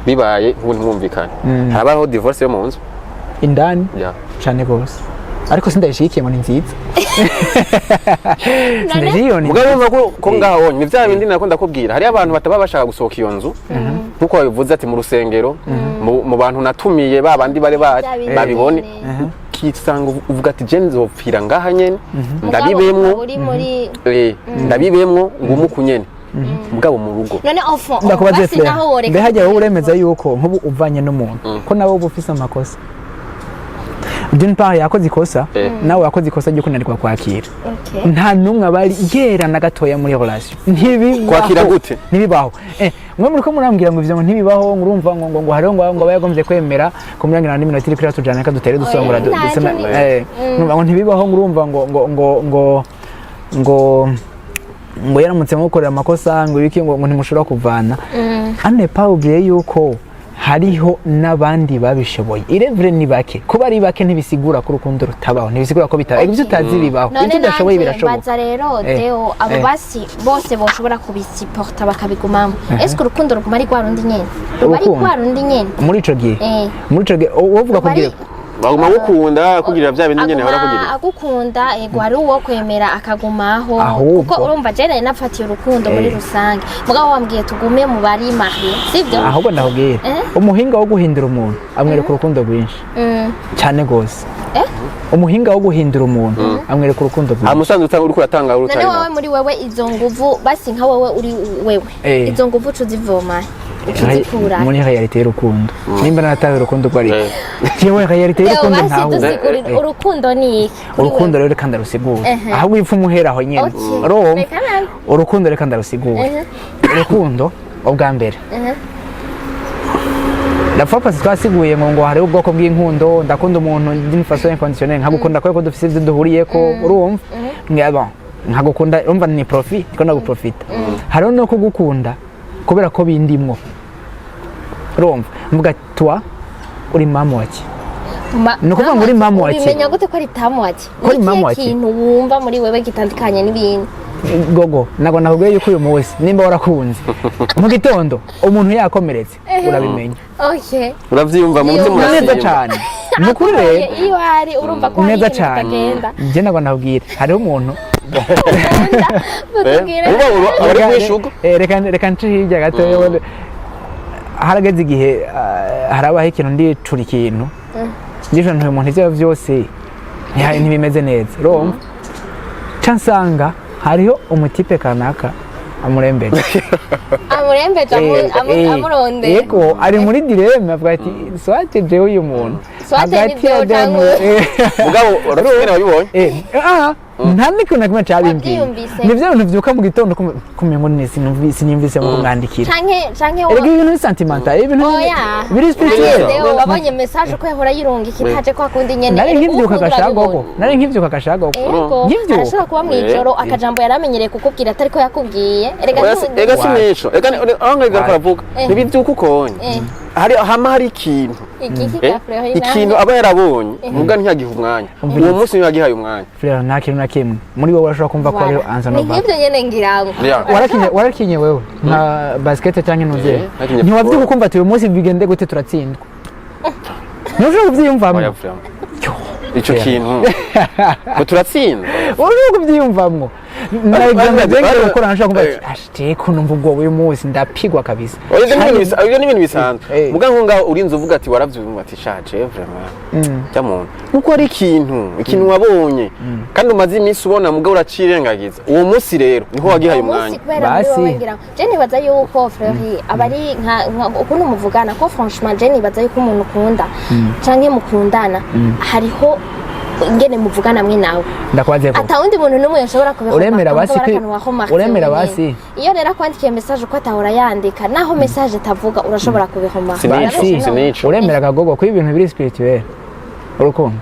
bibaye nk'ubu ntimwumvikane, harabaho divorce yo mu nzu. Indani. Ya. Cane gose, ariko sindayishigikiye ngo ni nziza, sindayishigikiye ngo ni Mugabo urumva ko ngaho onye ni vya bindi nako ndakubwira, hariyo abantu bataba bashaka gusohoka iyo nzu, nkuko babivuze ati mu rusengero, mu bantu natumiye, ba bandi bari Bya bindi babibone, nyene. Ukisanga uvuga ati je nzopfira ngaha nyene, Mugabo ndabibemwo. ukaba uri muri Ndabibemwo ngumuku nyene, mugabo mu rugo. None au fond Ndakubaze, basi Fleur, naho woreka mbe hajya wowe uremeza yuko nk'ubu uvanye n'umuntu ko nawe uba ufise amakosa? D'une part yakoze ikosa, nawe wakoze ikosa ryo kunanirwa kwakira. Nta n'umwe aba ari yera na gatoya muri relation, ntibibaho. Kwakira gute? Ntibibaho. Mwe muriko murambwira ngo ivyo ngo ntibibaho, ngo urumva ngo hariho ngo aba yagombye kwemera kumurangira n'iminota iri kuri tujana, reka dutere dusongora. Oya, ntacyo Urumva ngo ntibibaho, ngo urumva ngo yaramutse mukorera amakosa, ngo ibiki, ngo ntimushobora kuvana. Ane pas oublier yuko hariho n'abandi babishoboye. Irevure ni bake, kuba ari bake ntibisigura ko urukundo rutabaho, ntibisigura ko bitabaho. Ibyo utazi bibaho, None ibyo udashoboye nanje birashoboka. mbaza rero, Deo, abo basi bose boshobora kubisiporta bakabigumamo, ese urukundo ruguma ari rwa rundi nyene, ruba ari Urukundo? rwa rundi nyene? Muri ico gihe, muri ico gihe uwovuga Ruba kugira Baguma gukunda kugirira bya bindi nyene aguma bahora kugirira. Agukunda, ego, hari uwo kwemera akagumaho. Ahubwo. Kuko urumva je nari nafatiye urukundo muri rusange, mugabo wambwiye tugume mu bari mariés, sibyo? Ahubwo ndakubwira, umuhinga wo guhindura umuntu amwereka urukundo rwinshi cyane gose. Umuhinga wo guhindura umuntu amwereka urukundo Nta rwinshi. musanzu utanga, uriko uratanga None urutari. wowe, muri wewe, izo nguvu, basi nka wewe uri wewe, izo nguvu uca uzivoma, uca uzikura? Muri réalité y'urukundo, nimba narataye urukundo rwo, ariko jewe réalité Leo, y'urukundo basi ntawe. dusigurire, urukundo ni iki kuri Urukundo wewe? rero reka ndarusigura, ahubwo ipfa umuhera aho nyene. Urumva? Reka nawe. Urukundo reka ndarusigura. Urukundo ubwa mbere, la fois passée twasiguye ngo hariho ubwoko bw'inkundo. Ndakunda umuntu d'une façon inconditionnelle, nkagukunda kubera ko dufise ivyo duhuriyeko, urumva? Bon, nkagukunda, urumva ni profit, ndiko ndaguprofita. Hariho no kugukunda kubera ko bindimwo, urumva, mvuga toi uri mama wake. Ni ukuvuga ngo uri mama wa Ubimenya gute ko ari tamu wake? Ko ari Ni mama ikihe wake? kintu wumva muri wewe gitandukanye n'ibindi? Gogo, ntabwo nakubwiye yuko uyu munsi nimba warakunze mu gitondo umuntu yakomeretse, urabimenya. Uravyiyumva mu mutima. Neza Urasimba. cyane, ni ukuri rero. Iyo hari urumva ko hari Neza ikintu cyane. kitagenda. Njye ntabwo nakubwira, hariho umuntu Batubwire. Uba uri kwishuka. Reka nce hirya gato. Harageze igihe, harabaho ikintu, ndicura ikintu, ndicura ntuye umuntu, ivyo byose ntibimeze neza, urumva, ca nsanga hariho umutipe kanaka amurembeje. Amurembeje, amurondera. Yego, ari muri dilemme, avuga ati soit jewe uyu muntu Soit hagati ni ya byo demu Mugabo urafite ingene wabibonye. Nta n'ikintu na kimwe cabimbwiye. Wabyiyumvise. Ni bya bintu vyuka mu gitondo kumenya ngo sinumvise mu kumwandikira. Canke Erega ibintu ni sentimental, ibintu Oya. biri spirituel. Leo, wabonye message ko yahora yirungika itaje kwa kundi nyene. Nari nkivyuka Ukunda agashagogo, urabibona. nari nkivyuka agashagogo. Ego, Nkivyuka. arashobora kuba mw'ijoro akajambo yaramenyereye kukubwira atari ko yakubwiye. Erega Oya, ega si nico, ega aho ngaho karavuga, ntibivyuka ukonye, hari hama hari ikintu. Igiki ka Fleury? Ikintu aba yarabonye muga ntiyagiha umwanya, uwo munsi ntiyagihaye umwanya. Frère, nta kintu na kimwe muri wowe urashobora kumva ko hariho Ni Anzanova. nk'ibyo nyene ngira ngo. Warakinye wewe nka basket cyangwa intuze? Nakinye Ntiwavyuka football. ukumva ati uyu munsi bigende gute, turatsindwa? Ntushobora kuvyiyumvamwo? Oya, vraiment. Ico kintu ngo turatsinda. Urashobora kuvyiyumvamwo na examen zengere gukora, nashobora kumva ati ashite ko numva ubwoba, uyu munsi ndapigwa kabisa. Oya, ivyo ni ibintu ivyo ni ibintu bisanzwe. Muga nko ngaho urinze uvuga ati waravyumva ati shaje vraiment cya muntu, kuko ari ikintu wabonye kandi umaze iminsi ubona, muga uracirengagiza, uwo munsi rero niho wagihaye Uwo munsi umwanya. kubera muri Basi. wowe ngira ngo je nibaza yuko Fleury aba ari nka ukuntu muvugana, ko franchement je nibaza yuko umuntu ukunda canke mukundana hariho Ingene muvugana mwe nawe, Ndakwaze ko ata wundi muntu n'umwe yashobora kubihoma. Uremera basi uremera basi. Iyo rero akwandikiye message uko atahora yandika, naho message atavuga, urashobora kubihoma. Sinico, Basi. sinico. Uremera akagogo ko ibintu biri spirituel, urukundo?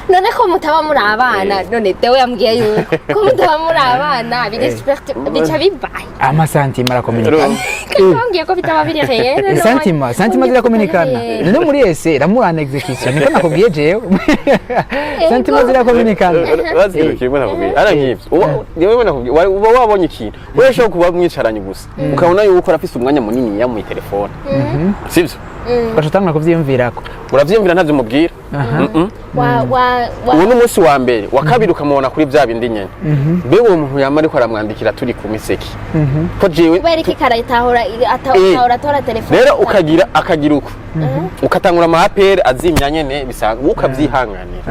None ko mutaba muri abana? None Dewe yambwiye yuko ko mutaba muri abana biri bica bibaye. Ama sentiments arakominikana. Kandi wambwiye ko bitaba biri réel. Sentiments zirakominikana. None muri ese ramura en exécution, niko nakubwiye jewe, sentiments zirakominikana. Bazi ikintu kimwe nakubwiye, ara nk'ivyo yewe nakubwiye, uba wabonye ikintu, wewe ushobora kuba mwicaranye gusa ukabona yuko arafise umwanya munini ya mu telefone, sivyo? Ugaca utangura kuvyiyumvirako. Uravyiyumvira, ntavyo umubwira. Wa wa wa Uwo ni umunsi wa mbere, wa kabiri ukamubona kuri bya bindi nyene. Mbega uwo muntu yama ariko aramwandikira turi ku miseki, ko jewe Kubera iki karayitahura atahora atora telefone? Rero ukagira akagira uko ukatangura ama appels azimya nyene bisanzwe, wowe ukavyihanganira.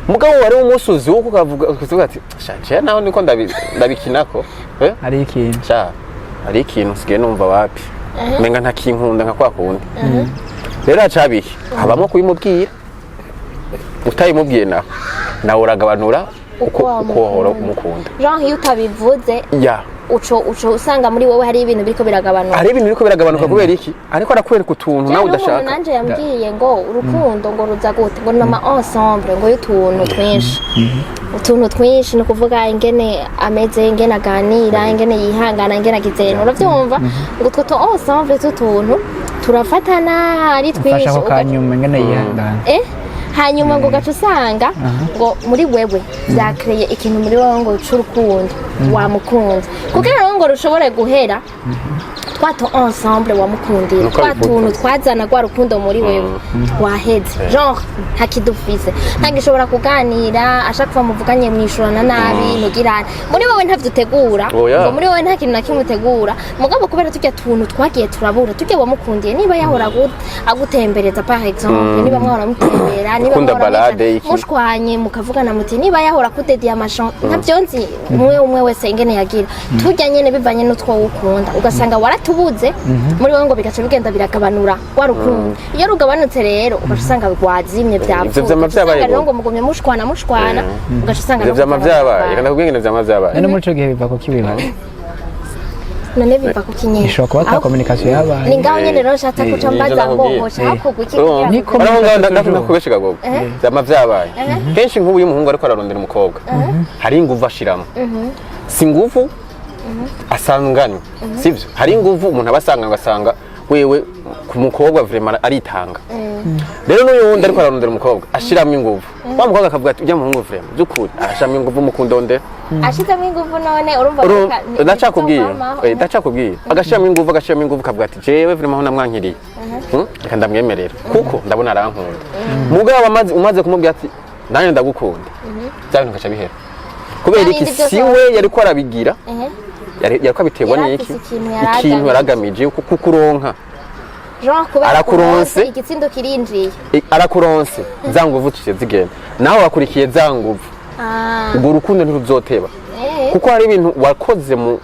Mugabo wari umunsi uzi wo ukavuga ukavuga ati: "Sha, jewe naho niko ndabikinako eh." Hari ikintu. Sha, hari ikintu nsigaye numva wapi, menga ntakinkunda nka kwa kundi. Rero hacabihe habamwo kubimubwira, utayimubwiye nawe nawe uragabanura uko uko uko wahora wamukunda. umukunda. Genre iyo utabivuze, ya uco usanga muri wowe hari ibintu biriko biragabanuka. Hari ibintu biriko biragabanuka. Kubera iki? Ariko arakwereka utuntu nawe Jewe n'umuntu udashaka. nanje yambwiye ngo urukundo ngo ruza gute, ngo nama ensemble ngo y'utuntu twinshi, utuntu twinshi, ni ukuvuga ingene ameze, ingene aganira, ingene yihangana, ingene agizena, uravyumva, ngo utwo tu ensemble t'utuntu turafatana ari twinshi. Mfasha ako kanyuma, ingene yihangana. Hanyuma ngo ugaca usanga ngo muri wewe vyakreye ikintu muri wewe ngo c'urukundo wamukunze, kugira rero ngo rushobore guhera twa tu ensemble wamukundira, Nuko twa abivuga. tuntu twazana rwa rukundo muri wewe twaheze, genre ntakidufise, ntagishobora kuganira, ashaka kuva muvuganye mwishurana nabi, ntugirane muri wewe, ntavyo utegura. Oya. Ngo muri wewe nta kintu na kimwe utegura, mugabo kubera turya tuntu twagiye turabura, turya wamukundiye, niba yahora agutembereza par exemple, niba mwahora mutembera, niba Ukunda mwahora balade, mwicara, iki. mushwanye mukavugana muti, niba yahora akudediye amashan, ntabyo nzi, umwe umwe wese ingene yagira, turya nyene bivanye n'utwo ukunda, ugasanga waratubuze muri wowe, ngo bigaca bigenda biragabanura wa rukundo. Iyo rugabanutse rero ugaca usanga rwazimye, byapfuye. Ivyo vyama Ugaca usanga vyabaye. rero ngo mugumye mushwana mushwana, ugaca usanga Ivyo no vyama kuvugana vyabaye. birabaye. Reka ndakubwira ingene vyama vyabaye. None muri ico gihe biva ku kibibazo? None biva ku kinyene? Ishobora kuba ata communication yabaye. Ni ngaho nyene rero nshatse kuca Nivyo mbaza ngo nakubwiye. hoca hakorwa iki kugira ngo Niko- Araho ngaho Toujours. ndakubeshe gagogo, vyama vyabaye kenshi. Nk'ubu iyo umuhungu ariko ararondera umukobwa, hari inguvu ashiramo, si inguvu asanganywe, sivyo? Hari inguvu umuntu aba asanga, ugasanga wewe ku mukobwa vraiment aritanga. Rero n'uyu wundi ariko ararondera umukobwa ashiramo inguvu, wa mukobwa akavuga ati: "Ujya muhungu vraiment by'ukuri arashiramo inguvu mukundondera." Ashizemo ingufu, none urumva Ndacakubwiye. bizokwamaho. Ndacakubwiye, agashiramo inguvu, agashiramo inguvu, akavuga ati: "Jewe vraiment aho namwankiriye, reka ndamwemerera kuko ndabona arankunda." Mugabo umaze kumubwira ati: "Nanjye ndagukunda," bya bintu bigaca bihera. Kubera Bya iki? bindi byose Si we yariko arabigira, yariko abiterwa Yari n'iki? afise ikintu yari Ikintu agamije. yaragamije kukuronka. Genre kubera Arakuronse. kuronse, igitsindo kirinjiye. Arakuronse, za nguvu ciye zigenda, nawe wakurikiye za nguvu. Urwo rukundo ntiruzoteba, kuko hari ibintu wakoze mu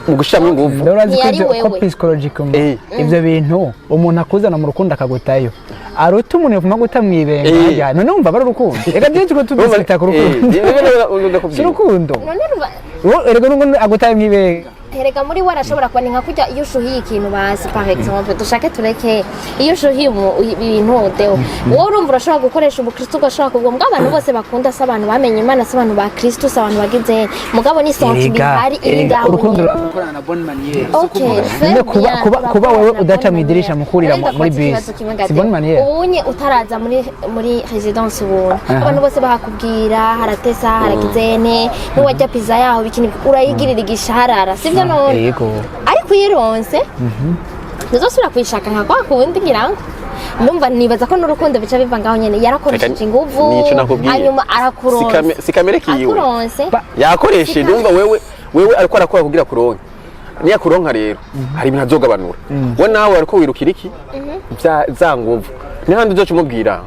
gushiramo inguvu. Urazi ko Ntiyari ibyo ko wewe. psychologiquement Eh. ibyo bintu, umuntu akuzana mu rukundo akagutayo, aruta umuntu yavuma guta mwibenga. Eh. Harya none wumva bari urukundo? Reka byinshi ko tudisita ku rukundo, si urukundo. None ruba Erega nubwo agutaye mwibenga. Erega muri we arashobora kuba ni nka kurya iyo ushuhiye ikintu basi, par exemple, dushake tureke, iyo ushuhiye ibintu, Deo, wowe urumva urashobora gukoresha ubukristo, ugashobora kuvuga mbwa abantu bose bakunda si abantu bamenye Imana, si abantu ba Kristo, si abantu bagize, mugabo ni sentiment Erega ihari iri erega ngaho urukundo nyene. rurakorana na bonne manière. Ok, None kuba wewe udaca mw'idirisha mukurira muri bisi, si bonne manière? Ubunye utaraza muri résidence ubuntu, abantu bose bahakubwira haratesa, haragizene, n'uwajya pizza yaho bikini urayigirira igisharara, sivyo none? Yego. Ariko uyironse ntuzosubira kuyishaka nka kwa kundi. Ngira ngo ndumva nibaza ko n'urukundo bica biva ngaho nyene, yarakoresheje inguvu, Nico nakubwiye. hanyuma arakuronse. Si kamere kiwe. Akuronse. Yakoresheje, ndumva wewe ariko arakora kugira kuronke. Niya kuronka rero hari ibintu azogabanura, we nawe ariko wirukira iki? Za nguvu. Nihandi uzoca umubwira: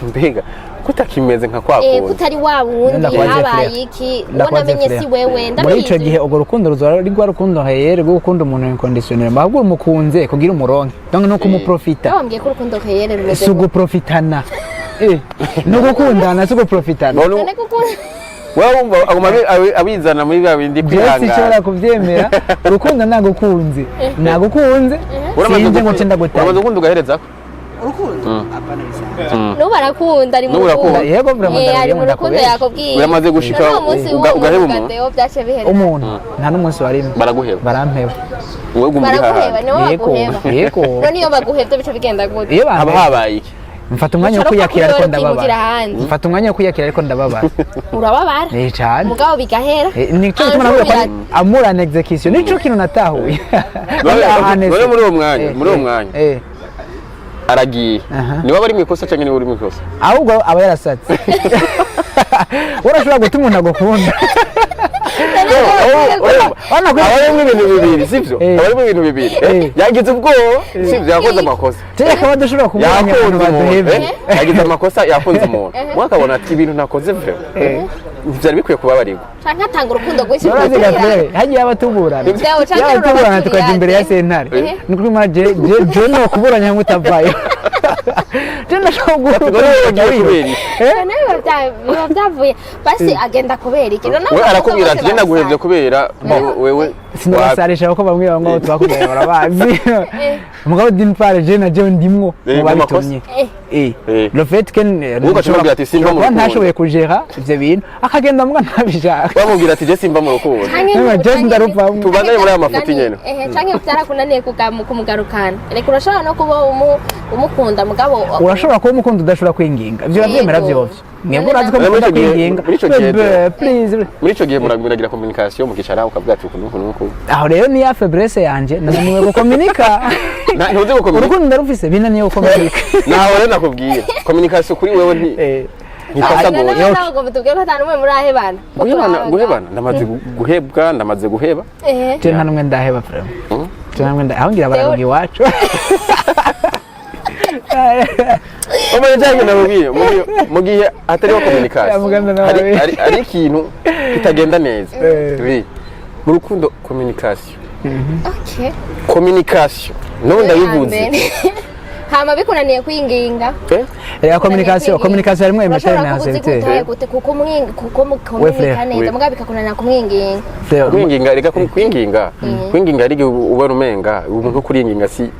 "Mbega kutakimeze nka kwa kundi?" Kutari wa wundi. Ndakwaze Habaye frère. iki? Uwo Ndakwaze namenye frère. si wewe. Muri ico Ndabizi. gihe urwo rukundo ruzora ari rwa rukundo réel rwo gukunda umuntu inconditionnel, ahubwo umukunze kugira umuronke, donc no kumuprofita. Wambwiye ko urukundo réel rumeze Si uguprofitana. Ni ugukundana, si uguprofitana. None None kuko wewe wumva aguma abizana muri bya bindi Jewe sinshobora kwihangana. kuvyemera. Urukundo nagukunze, nagukunze, sinje ngo nce ndagutanga. Uramaze gukunda ugaherezako? Urukundo, hapana, bisanzwe. N'ubu arakunda, ari mu N'ubu rukundo. arakunda. Yego, vraiment, Ari mu ndabiyemo, rukundo, ndakubesha. yakubwiye. Uramaze gushika None uwo munsi ugaheba w'uwo umuntu? Deo byaciye bihera? Umuntu nta n'umunsi warimwe. Baraguheba? Barampeba. Wowe guma uri Baraguheba? hahandi. Nibo Yego. baguheba? Yego. None iyo baguhebye bica bigenda gute? Iyo Haba bampeba, habaye iki? mfata umwanya wo Ushobora kwiyakira, ariko kuba ndababara. ukimukira ahandi. Mfata umwanya wo kwiyakira, ariko ndababara. Urababara? Eh, cyane. Mugabo bigahera. Nico gituma navuga ko ari amour en exécution, nico kintu natahuye. None muri uwo mwanya, muri uwo mwanya aragiye, niwe aba ari mu ikosa cyangwa niwe uri mu ikosa? Ahubwo aba yarasatse. Urashobora guta umuntu agukunda. Aba harimo ibintu bibiri, sibyo? Eh. Aba harimo ibintu bibiri. Eh. Yagize ubwoba, sibyo? Yakoze amakosa. Tujya kuba dushobora kuburanya abantu Yakunze umuntu. baduhebye. Yagize amakosa, yakunze umuntu, mwe akabona ati ibintu nakoze vraiment ntibyari bikwiye kubabarirwa. Canke atanga urukundo rwinshi. Urazi kugira- gafere hagiye abatuburana, Deo, canke yaba tuburana rurabaturira, tukajya imbere ya ate? sentare, Eh. ni ukuri mara je no kuburanya hamwe utavayo, je ndashobora None wowe wagiye kubera iki? None biba byavuye basi agenda kubera iki? None We abakobwa arakubwira bose ati jye naguhevye barasara. kubera wewe Sinabasarisha kuko bamwe bamwe abo twakundanye barabazi. Mugabo d'une part, je na je ndimwo Eh, mu babitumye. Eh. Eh. Eh. Le fait que Wowe ugaca umubwira ati, "Simva mu kuba rukundo." ntashoboye kujera ivyo bintu, akagenda mbwa ntabishaka. Bamubwira ati jye simva mu rukundo. Canke Niba Jesse ndaruvamwo. Tubandanye muri aya mafuti nyene. Ehe, canke byarakunaniye kumugarukana. Reka, urashobora no kuba umukunda mugabo Urashobora kuba umukunda udashobora kwinginga, ivyo uravyemera? Yego. Vyovyo mwebwe urazi ko Muri mukunda ico gihe- kwinginga. muri ico gihe Bebe, please. Muri ico gihe muragira communication, mukicara ukavuga ati uku n'uku n'uku. Aho rero niya faiblesse yanje, nananiwe gukominika. Ntuzi gukominika? Urukundo ndarufise, binaniye gukominika. Naho rero nakubwiye communication kuri wewe ntipasa None gose. nawe ngo tubwire ko ata n'umwe murahebana. Guhebana, guhebana, ndamaze guhebwa, ndamaze guheba. Je nta n'umwe ndaheba vraiment. Je nta n'umwe aho ngira bararuga iwacu. Oya, cyangwa nakubwiye mu gihe hatariho communication Muganda nawe. hari ikintu kitagenda neza. Oui. Mu rukundo, communication. Okay. Communication, n'ubu ndabivuze. Hama bikunaniye kwinginga? Eh? Reka, communication, communication harimwo émetteur Urashobora na kuba uzi récepteur. gutaye gute kuko kuko mukomunika frère. neza, We. mugabo bikakunanira kumwinginga. Frère, Kwinginga, reka kwinginga, kwinginga ari igihe ubona umenga umuntu kuringinga si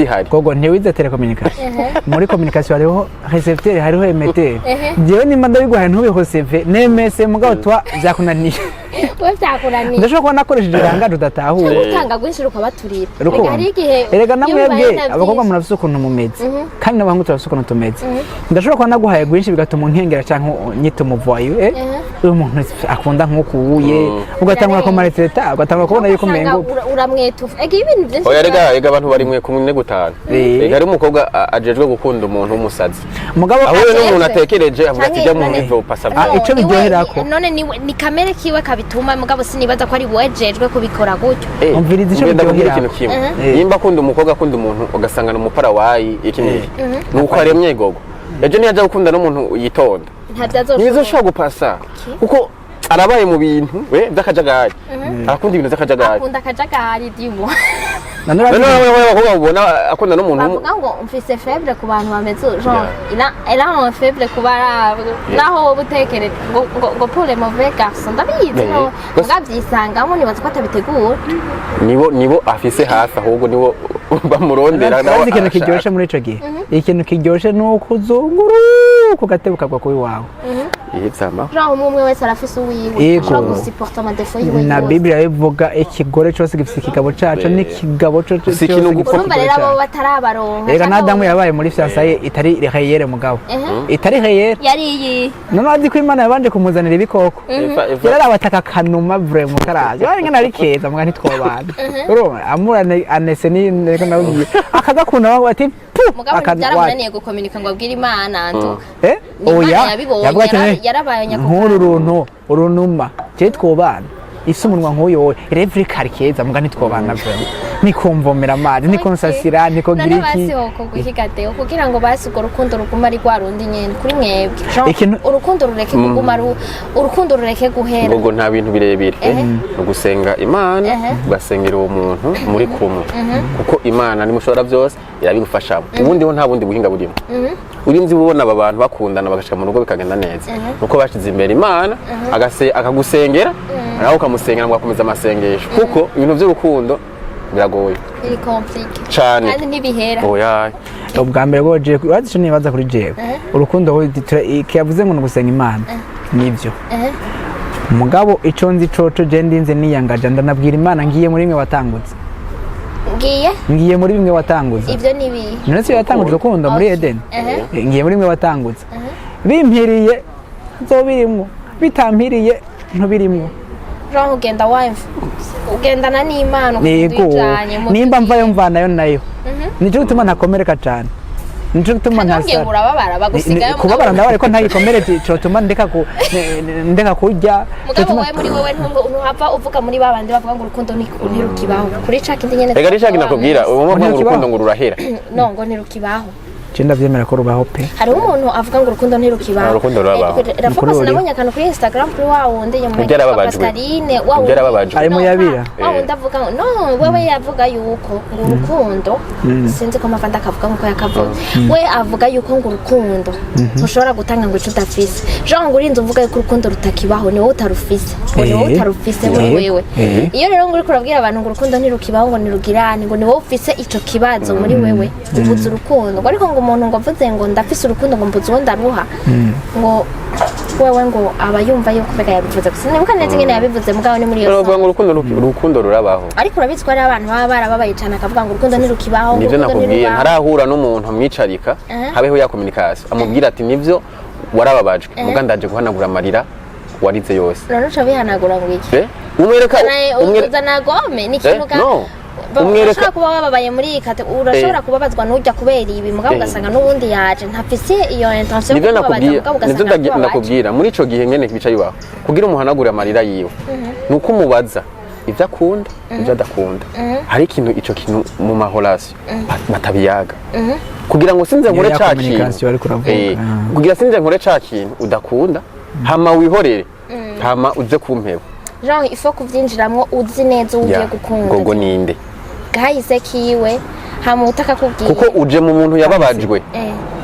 hari. Gogo, ntiwize télécommunication? Muri communication hariho récepteur, hariho émetteur. Ehe. Jewe nimba ndabiguhaye ntubihoseve nemese, mugabo twa vyakunaniye. We vyakunaniye. Ndashobora kuba nakoresheje irangaje udatahura. Gutanga rwinshi rukabaturira. Rukundo. Reka, hari igihe Erega iyo namwebwe bibaye na abakobwa vyinshi. murafise ukuntu mumeze, kandi n'abahungu turafise ukuntu tumeze. Ndashobora kuba naguhaye rwinshi bigatuma unkengera canke unyita umuvoyo, uyu muntu akunda nk'ukuwuye, ugatangura kumaretreta, ugatangura kubona yuko Ugasanga umengo uramwetufa ega ibintu byinshi. Oya, rega abantu bari mwe kumwe gutanu. Eh. Rega hari umukobwa ajejwe gukunda umuntu w'umusazi, mugabo ahuye n'umuntu Ajejwe. atekereje avuga ati Canke jya mu none- ivo pasa. Ah, ico niwe- biryoherako. None ni kamere kiwe kabituma, mugabo sinibaza ko ari wejejwe kubikora gutyo. Umviriza ico Ngenda kubwira biryohera. ikintu kimwe. Eh. Nimba akunda umukobwa, akunda umuntu, ugasanga ni umuparawayi, iki n'iki, ni uko aremye gogo, ejo ntiyajya gukunda n'umuntu yitonda. Ntabyo. Ntibizoshobora gupasa kuko arabaye mu bintu we by'akajagari, arakunda ibintu by'akajagari. Akunda akajagari dimu. None None urazi- wowe abakobwa ubona akunda n'umuntu Bavuga ngo mfise faible ku bantu bameze genre il a un faible kuba ari naho wowe utekereza ngo pour les mauvais garçons, ndabizi. Eh. No mugavyisangamo, nibaza ko atabitegura. Nibo afise hafi, ahubwo nibo bamurondera nawe Urazi ikintu arashaka. kiryoshe muri ico gihe? Ikintu kiryoshe ni ukuzunguruka ugateba ukagwa kuri wawe. Ihe vyama. Genre umwe umwe wese arafise uwiwe Yego. ashobora gusuporta amadefo yiwe Na yose. Bibiliya bivuga ikigore cose gifise ikigabo caco, Eh. n'ikigabo cose Si ikintu gifise gupfa. Urumva ikigore rero abo caco. batarabaronka Rega canke na Adamu yabaye muri fiançailles itari réelle, mugabo itari réelle. Yari iyi. None azi ko Imana yabanje kumuzanira ibikoko? Eva, Eva. Yararaba ataka kanuma vraiment karazi bari ngana ari keza, muga ntitwobana. Urumva amura anese ni niko nabwiye akagakunda bavuga ati pu. Mugabo byaramunaniye gukominika ngo abwire Imana antuka. Eh. Ni Imana Oya, yabibonye, yavuga ati yarabaye nyako. Nk'uru runtu urunuma je twobana ifise umunwa nk'uyu, wowe revri kari keza, muga ntitwobana vraiment, nikumvomera amazi, nikonsasira, nikogira None iki. basi hokorwa iki gateo kugira ngo basi urwo rukundo ruguma ari rwa rundi nyene kuri mwebwe? Genre, urukundo rureke kuguma urukundo rureke guhera. Ngo nta bintu birebire. Ehe. Ni ugusenga Imana, Ehe. ugasengera uwo muntu muri kumwe, kuko Imana nimushobora byose, irabigufashamo. Ubundi ho nta bundi buhinga burimo. Urinzi ubona aba bantu bakundana bagashika mu rugo bikagenda neza, nuko bashize imbere Imana, akagusengera, nawe ukamusengera, mugakomeza amasengesho, kuko ibintu by'urukundo biragoye. Biri compliqué. Cane. Kandi ntibihera. Oya. Ubwa mbere bwo jewe, urazi ico nibaza kuri jewe? Urukundo kiyavuze ngo ni ugusenga Imana, nibyo. Mugabo ico nzi coco, je ndinze niyangaja, ndanabwira Imana, ngiye muri mwe watangutse. Ngiye? Ngiye muri bimwe watangutse. Ibyo ni ibihe? None se yatanguje urukundo muri Edeni? Ngiye muri mwe watangutse, bimpiriye nzobirimwo, bitampiriye ntubirimwo. Jean, ugenda wumva ugendana n'Imana ukunda. Yego. Ujanye mu Nimba byo. mvayo, mvanayo nayo, nico gituma ntakomereka cane, nico gituma Kandi wongeye ntasara. urababara, bagusigayo. Kubabara ndabara, ko ntagikomere cotuma ndeka kurya. Mugabo cotuma- wowe, muri wowe ntuhava uvuga muri ba bandi bavuga ngo urukundo ntirukibaho kuri ca kindi nyene? Reka rishaka nakubwira ubu ngo Ntirukibaho. urukundo ngo rurahera. No, ngo ntirukibaho. Je ndavyemera ko rubaho pe. Hariho umuntu avuga ngo urukundo ntirukibaho. Ah, urukundo rurabaho. Rafa Ukuri ruriho. nabonye akantu kuri Instagram kuri wa wundi Ibyo yarababajwe. Pascaline, wa Ibyo yarababajwe. Ari mu No, yabira. wa wundi avuga ngo no, wewe yavuga yuko ngo urukundo, sinzi ko mpava ndakavuga nkuko yakavuga we, avuga yuko ngo urukundo ntushobora gutanga ngo ico udafise. Jean, ngo urinze uvuga yuko urukundo rutakibaho, ni wowe utarufise, ngo ni wowe utarufise muri wewe. Iyo rero ngo uriko urabwira abantu ngo urukundo ntirukibaho, ngo ntirugirane, ngo ni wowe ufise ico kibazo muri wewe, ubuze urukundo. Ngo ariko ngo umuntu ngo avuze ngo ndafise urukundo, ngo mbuze uwo ndaruha, ngo wewe ngo aba yumva yuko mbega yabivuze gusa, nibuka neza ingene yabivuze, mugabo ni muri iyo Uravuga ngo song. urukundo rurabaho. Ariko urabizi ko hari abantu baba barababaye cyane, akavuga ngo urukundo ntirukibaho, ngo Nivyo urukundo nakubwiye. ntirubaho. Ntarahura n'umuntu amwicarika, habeho ya communication, amubwira ati: "Nivyo, warababajwe, muga ndaje guhanagura amarira warize yose." None uca bihanagura ngo iki? Umwereka Uzana gomme ni ikintu No. Urashobora kuba wababaye muri iyi kate, urashobora kubabazwa n'ujya kubera ibi, mugabo ugasanga n'ubundi yaje ntafise iyo intention yo Nivyo kukubabaza, nakubwiye. mugabo Nivyo ugasanga akubabaje. ndakubwira muri ico gihe nyene bica bibaho. Kugira umuhanagure amarira yiwe, nuko umubaza ibyo akunda, ibyo adakunda. Hari ikintu, ico kintu mu ma relation batabiyaga, kugira ngo sinze nkore Niyo ya ca communication kintu. ariko uravuga. Kugira sinze nkore ca kintu udakunda, hama wihorere, hama uze kumpeba. Genre il faut kuvyinjiramwo uzi neza uwo ugiye gukunda. Gogo ninde? Kahise kiwe, hama utakakubwira. Kuko uje mu muntu yababajwe.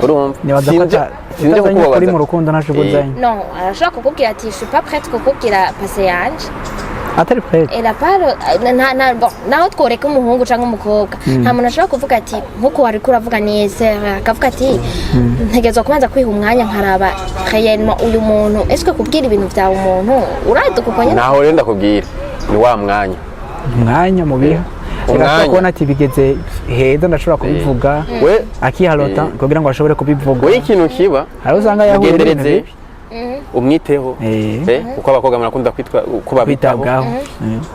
Urumva? Nibaza ko Sinje utazanye ukuri kukubabaza. mu rukundo, ntaco ubuzanye. No, arashobora kukubwira ati: "Je suis pas prête kukubwira passé yanje." Atari prête. Et la part nta nta bon, naho tworeka umuhungu cyangwa umukobwa, nta muntu ashobora kuvuga ati nkuko wari kuravuga neza, akavuga ati: "Ntegerezwa kubanza kwiha umwanya nkaraba réellement uyu muntu." Est-ce que kubwira ibintu byawe umuntu uraduka uko nyine? Naho rero ndakubwira, ni wa mwanya. Umwanya mubiha. Umwanya. Urashobora kubona ati bigeze heza, ndashobora kubivuga, We akiharota kugira ngo ashobore kubivuga. We ikintu kiba, Hari usanga yahuye n'ibintu mugendereze, bibi. Umwiteho. Kuko abakobwa murakunda kwitwa ko babitaho. Kwitabwaho.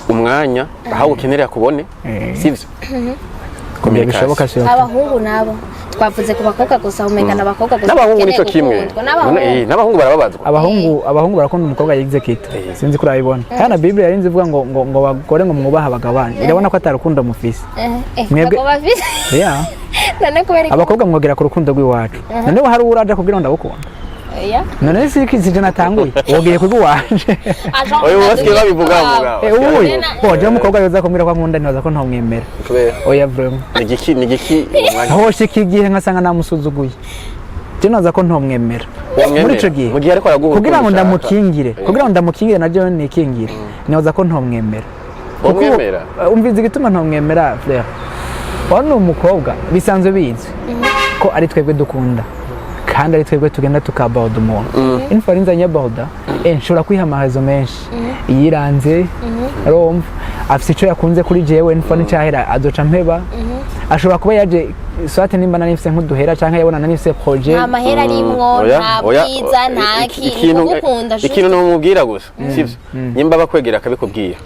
Umwanya aho ukenerera kubone. Sivyo? Ibyo bishoboka sio? Abahungu nabo, twavuze ku bakobwa gusa, umengana abakobwa gusa N'abahungu bakeneye nico kimwe. gukundwa. N'abahungu. N'abahungu barababazwa. Abahungu barakunda umukobwa yexécuta, sinzi ko urabibona. Kandi na Bible yarinze ivuga ngo abagore ngo mwubahe abagabo banyu, irabona ko atari urukundo mufise. Mwebwe- Abagabo bafise Yeah. none kubera iki? Abakobwa mwogera ku rukundo rw'iwacu. None hari uwo uraja kubwira ngo ndagukunda? Oya. None si sije natanguye, wogiye kubw'iwanje. Agent. Oya, basigaye babivuga mugabo. Uyu bo je umukobwa yoza kumbwira ko ankunda, ntibaza ko ntomwemera. Kubera? Oya, vraiment. Ni igiki uwo mwanya? Hoshika igihe nkasanga namusuzuguye, je naza ko ntomwemera. Wamwemera? Muri ico gihe, Mu gihe ariko araguha kugira ngo urukundo ushaka. ndamukingire, kugira ngo ndamukingire naryo nikingire, nibaza ko ntomwemera. Kuko Wamwemera? Umviza igituma ntomwemera, frère. Wano umukobwa bisanzwe bizwi ko ari twebwe dukunda, kandi ari twebwe tugenda tukaborda umuntu. Info ari nzanye borda, nshobora kwiha amahezo menshi yiranze, urumva afise ico yakunze kuri jewe. Info nicahera azoca mpeba. Ashobora kuba yaje soit nimba nari mfise nk'uduhera, canke yabona nari mfise projet. Nta mahera arimwo. Oya, Nta oya, bwiza, nta ki ikintu kugukunda. Ikintu nomubwira gusa sivyo, nyimba bakwegera akabikubwira,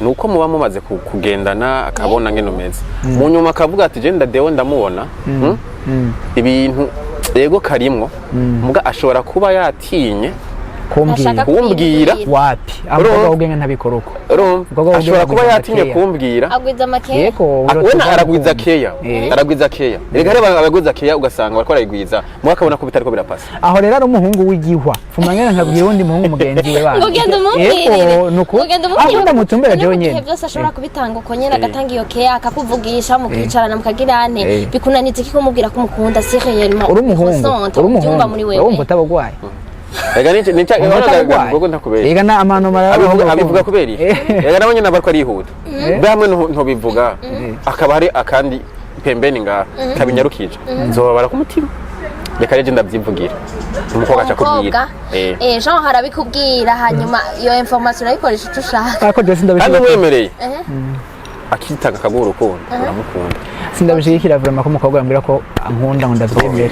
ni uko muba mumaze kugendana, akabona ngene umeze, mu nyuma akavuga ati: "Je ndadewe ndamubona, ibintu yego karimwo, muga ashobora kuba yatinye Kumbwira. Ntashaka Kumbwira? kubibwira. Wapi, abakobwa ubwenge ntabikora uko. Urumva, Umukobwa ashobora kuba w'ubwenge yatinye akeya. kumbwira. Agwiza amakeya. Yego. Wena aragwiza keya. Eh. Aragwiza keya. Reka reba, abagwiza keya ugasanga bariko barayigwiza, mwe akabona ko bitariko birapasa. Aho rero ari umuhungu w'igihwa, fuma ngena nkabwira uwundi muhungu mugenzi we bana. Ngo ugenda umubwirire. Yego, nuko Ugenda umubwire. aho ndamutumbera None jewe mu gihe nyene. byose ashobora kubitanga uko nyene, agatanga iyo keya, akakuvugisha, mukicarana, mukagira ane, Eh. bikunaniza iki kumubwira ko umukunda si réellement? Uri umuhungu, Ressente, uri ubyumva umuhungu muri wewe. urumva utabagwaye. Reka nica Wumva utabagwaye. ubwo ntakubeshya. Ega na amano mara. Abivuga kubera iki? Reka nawe nyene aba ariko arihuta. Mbe hamwe ntubivuga, akaba hari akandi pembeni ngaha kabinyarukije, nzobabara ku mutima. Reka rero ndabyivugira, umukobwa aca Umukobwa akubwira. Eh. Eh, Jean harabikubwira, hanyuma iyo information urayikoresha icyo ushaka. Ariko je Kandi sindabishigikira. umwemereye akitanga akaguha urukundo, uramukunda. Sindabishigikira vraiment ko umukobwa yambwira ko ankunda ngo ndavyemere.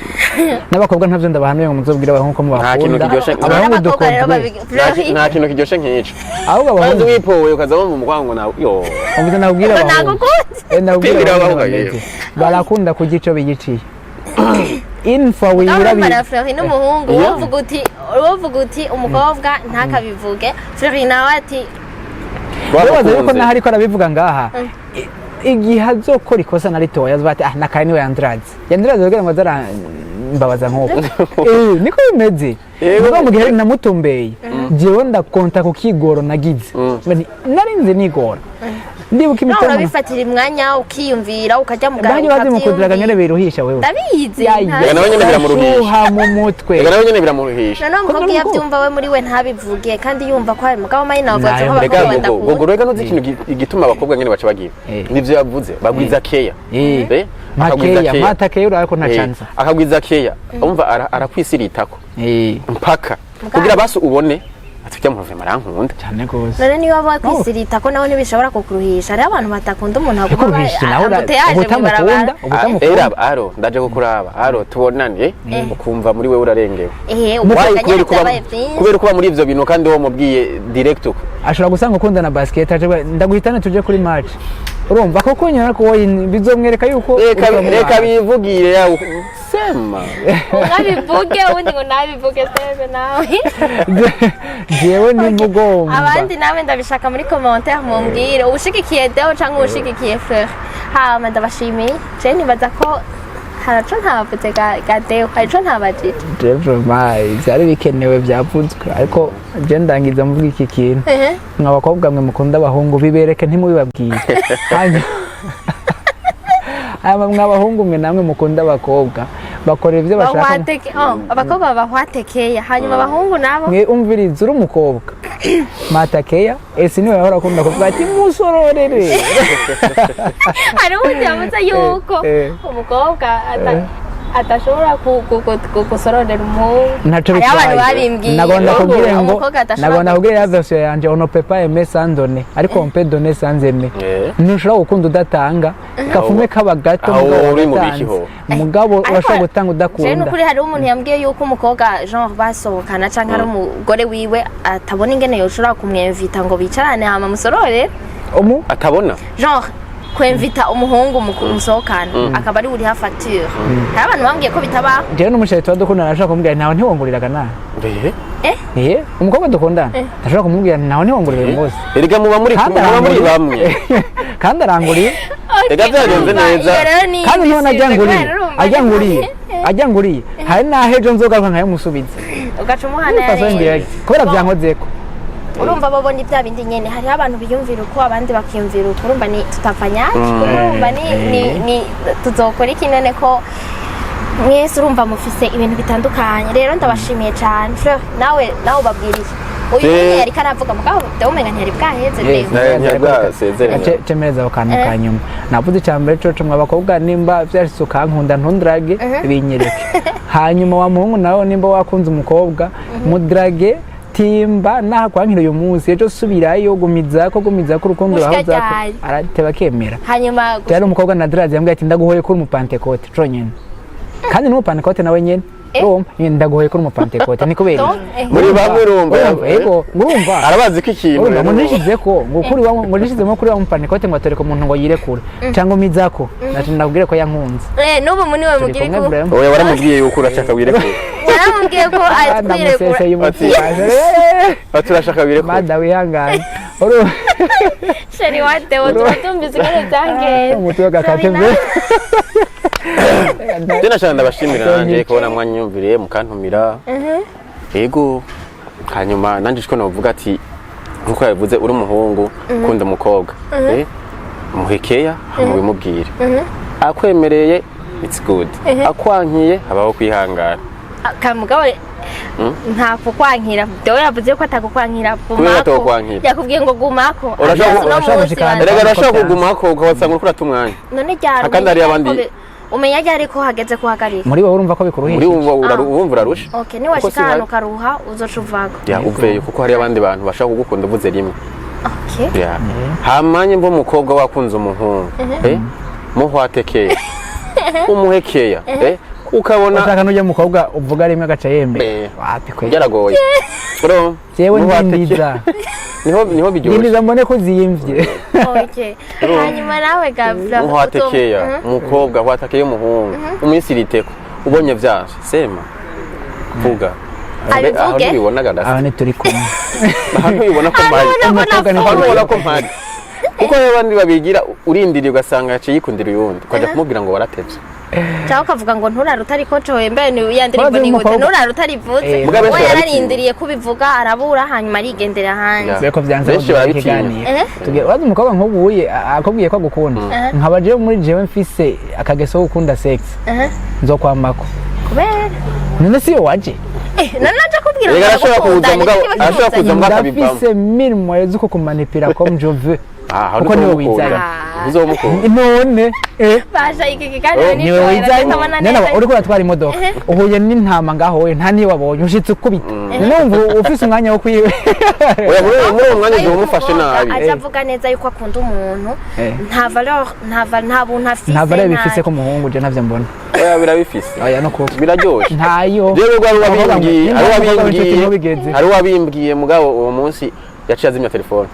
N'abakobwa ntavyo ndabahanuye ngo muzobwire abahungu ko Nta kintu mubakunda. kiryoshe. Abahungu Abakobwa rero dukundwe. Nta kintu kiryoshe nk'ico. Ahubwo Maze abahungu wipowe ukaza wumva umukwango nawe yo. umva, nabwira Ngo abahungu. nagukunze. Eh, nabwira Kwibwira abahungu abahungu. bameze barakunda kurya ico biyiciye info Urumva wirabi. na Fleury n'umuhungu. Yeah. Wovuga uti umukobwa ntakabivuge, Fleury nawe ati Wibaza yuko Twamukunze. naho ariko arabivuga ngaha, igihe azokora ikosa na ritoya azoba ati: "Ah, nakare niwe yandiraze, yandiraze kugira ngo azarambabaza." Nk'uko eh niko bimeze. Yego. Mugabo mu gihe namutumbeye jewe, ndakonta ku kigoro nagize. Mba nti, narinze nigora, ndibuka Nawe imitoma. urabifatira umwanya, ukiyumvira, ukajya mu Baje bazimukundiraga nyene biruhisha wewe. Ndabizi. Ya, Reka nawe nyene biramuruhisha. Shuha mu mutwe. Reka nawe nyene biramuruhisha. Noneho umukobwa iyo Ko abyumva we muri we ntabivuge, kandi yumva ko hari mugabo mayina bavuga ko Nayo. Reka abakobwa gogo badakunda. gogo, reka nuzi ikintu igituma abakobwa nyene baca bagira nivyo yavuze, bagwiza keya. Eh. Eh, akagwiza Makeya keya. mata keya urako nta Eh, chance. akagwiza keya, umva, arakwis'iritako mpaka kugira basi ubone ati ujya mu arankunda. Cyane gose. None niba bakwisirita ko nawe ntibishobora kukuruhisha, hariho abantu batakunda umuntu aguma Kuruhisha nawe amuteyaje uba mw'ibarabara. utamukunda, uba Ah, utamukunda. era aro ndaje kukuraba, aro tubonane, ukumva muri wewe urarengewe. Ehe, Why? ugasanga Kubera nyine kuba byabaye byinshi. Kubera kuba muri ivyo bintu kandi uwo mubwiye direct uko. Ashobora gusanga ukunda na basket, aje ndaguhitane tuje kuri match, urumva koko nyina ko wowe bizomwereka yuko Reka utamubaye. reka bivugire yawe sema. Umwe abivuge, uwundi ngo nabivuge sebe nawe. Jewe nimugomba. Abandi nawe ndabishaka muri commentaire mumbwire uwushigikiye Deo canke uwushigikiye Fleur. Hama ndabashimiye, je nibaza ko haraco ntavuze ga Deo, harico ntabajije. Jewe vraiment byari bikenewe byavuzwe, ariko je ndangiza mvuga iki kintu: mwa bakobwa mwe mukunda abahungu, bibereke, ntimubibabwire. Hanyuma mwa bahungu mwe namwe mukunda abakobwa, bakora ibyo bashaka. Bahwateke, oh, abakobwa bahwatekeya, hanyuma abahungu nabo Mwe umviriza, uri umukobwa matakeya ese niwe yahora akunda kuvuga ati musororere. Hari uwundi yavuze yuko umukobwa adashobora gusororera umuhungu. Ntaco Hariho abantu bitwaye. babimbwiye. Nagomba kubwire ngo Umukobwa adashobora nagomba kubwire ya version yanje: on ne peut pas aimer sans donner, ariko on peut donner sans aimer. Ntushobora gukunda udatanga, kafume kaba gato. Aho Mugabo uri mu wagatanze. biki ho? Mugabo Ariko urashobora gutanga jewe udakunda. nukuri hariho umuntu yambwiye yuko umukobwa genre basohokana canke ari umugore wiwe atabona ingene yoshobora kumwemvita ngo bicarane hama musorore. Umu Atabona. Genre kwemvita umuhungu musohokana akaba ari uriha facture, hari abantu bambwiye ko bitabaho. Jewe n'umusheri tuba dukundana arashobora kumubwira ntawe ntiwonguriraga nawe. Mbe. Eh, umukobwa dukundana ndashobora kumubwira ntawe ntiwongurira uyu munsi. Erega muba muri Kandi kumwe, muba muri aranguriye. bamwe. Kandi aranguriye. Erega byagenze neza. Kandi ntubona ajya nguriye, ajya nguriye, ajya nguriye, hari n'aho ejo nzogaruka nkayamusubiza. Ugaca umuhana. Façon indirecte kubera byankozeko. Urumva babona ibya bindi nyene, hariho abantu biyumvira uko, abandi bakiyumvira uko. Urumva ni tutafanyaje, kuko urumva ni tuzokora iki none ko mwese urumva mufise ibintu bitandukanye? Rero ndabashimiye cyane. Fleur, nawe ubabwiriye uyu nyene yariko aravuga, mugabo ndawumenga ntiyari bwaheze. Deo. Ntiyabwasezeranye. Cemereza ako kantu ka nyuma navuze. Icya mbere coco, mwa bakobwa, nimba vyashitse ukankunda, ntundrage, binyereke. Hanyuma wa muhungu nawe, nimba wakunze umukobwa, mudrage, timba naho akwankira uyu munsi, ejo subirayo, gumizako, gumizako urukundo Gushika ruhozako. ryari? Arateba akemera. Hanyuma Rero umukobwa na draze yambwiye ati: "Ndaguhoye kuri umupantekote conyene," kandi n'umupantekote nawe nyene. Urumva ndaguhoye kuri umupantekote ni kubera Donc, iki? Muri bamwe urumva. Urumva, yego, urumva. Arabazi ko ikintu Urumva ngo rero- nishizeko ngo kuri wa ngo nishizemo kuri wa mupantekote ngo atoreka umuntu ngo yirekure cyangwa umizako nacu ndabwire ko yankunze. N'ubu muniwe Turi mugira kumwe iku vraiment. Oya, waramubwiye yuko urashaka wirekure. Waramubwiye ko atwirekura. Ndamuseseye umutwe. Ati urashaka wirekure. Mada wihangane. Urumva Chéri wa Deo, tuba tumvise ingene byagenze. Umutwe w'agakate Sorry, mbe. Je nashaka ndabashimira nanjye kubona mwanyumviriye mukantumira. Yego, hanyuma nanjye icyo navuga ati nkuko yabivuze, uri umuhungu ukunda umukobwa, muhekeya hama ubimubwire. Akwemereye, it's good. Akwankiye, habaho kwihangana. Kamugabo nta kukwankira. Deo yavuze ko atakukwankira. Kubera Gumako. atokwankira. Yakubwiye ngo gumako. Urashaka- Uno urashaka munsi gushikana- Erega arashobora Ko kugumako ukabasanga uriko urata umwanya. None ryari Kandi hariyo abandi- umenya ryari ko hageze kuhagarika? Muri wowe urumva ko Muri bikuruhishije. wumva wumva urarusha. Okay, niwashika Kuko si ahantu ukaruha uzoca uvako. Ya, uveyo, kuko hariyo abandi bantu bashaka kugukunda uvuze rimwe. Okay. Ya. Hamanye mbo umukobwa wakunze umuhungu, muhwatekeye, umuhekeya, ukabona Ushaka n'ujya mukobwa uvuga rimwe agaca yemera. Wapi kwe. Byaragoye. Urumva? Jewe Muhwatekeye. ndindiza. Niho biryoshe. Ndindiza mbone ko ziyimvye. Okay, hanyuma nawe Gabla? Muhwatekeya umukobwa, hwatekeye umuhungu, umunsiriteko ubonye vyanse, sema, vuga. Abivuge? Aho ntibibonaga Aho ndasa. ntituri kumwe. Aho ntibibona ko mpari. Umukobwa ni Aho ntibibona ko mpari, kuko rero abandi babigira urindiriye ugasanga yaciye yikundira uyundi, ukajya kumubwira ngo waratevye. Cyangwa ukavuga ngo nturare utari ko coye mbe ni ya ndirimbo Maze ni gute? umukobwa- Nturare utarivuze. Mugabo We benshi yararindiriye kubivuga arabura, hanyuma arigendera hanze. Ya. Kubera ko byanze Benshi ko barabitinya. ikiganiro. Urazi umukobwa nk'ubuye akubwiye ko agukunda, nkaba jewe muri jewe mfise akageso ko gukunda sex, nzokwamako. Kubera? None siyo waje? None naje kubwira Erega ngo arashobora ndagukunda, kuza mugabo- nicyo kiba arashobora kuza kimuzanye. mugabo akabivamo. Ndafise mille moyens zo kukumanipira comme je veux. Ah, Kuko niwe wizanye. Uzomukunda. None Basha, iki kiganiro Oh, ni niwe cyo, wizanye. ndabona None neza. uriko uratwara imodoka uhuye n'intama ngaho, wowe nta niyo wabonye, ushitse ukubita, none wumva ufise umwanya wo kwiwe? Oya, muri uwo mwanya ugiye umufashe Umukobwa nabi. aza avuga neza yuko akunda umuntu, nta valeur, nta buntu afise. Nta valeur bifise ko umuhungu, je ntavyo mbona. Oya, birabifise. Oya, no kuba Biraryoshe. Ntayo. Rero rwari wabimbwiye, Nimba hari umukobwa w'inshuti wabimbwiye, ntubigeze. hari wabimbwiye, mugabo uwo munsi yaciye azimya telefone.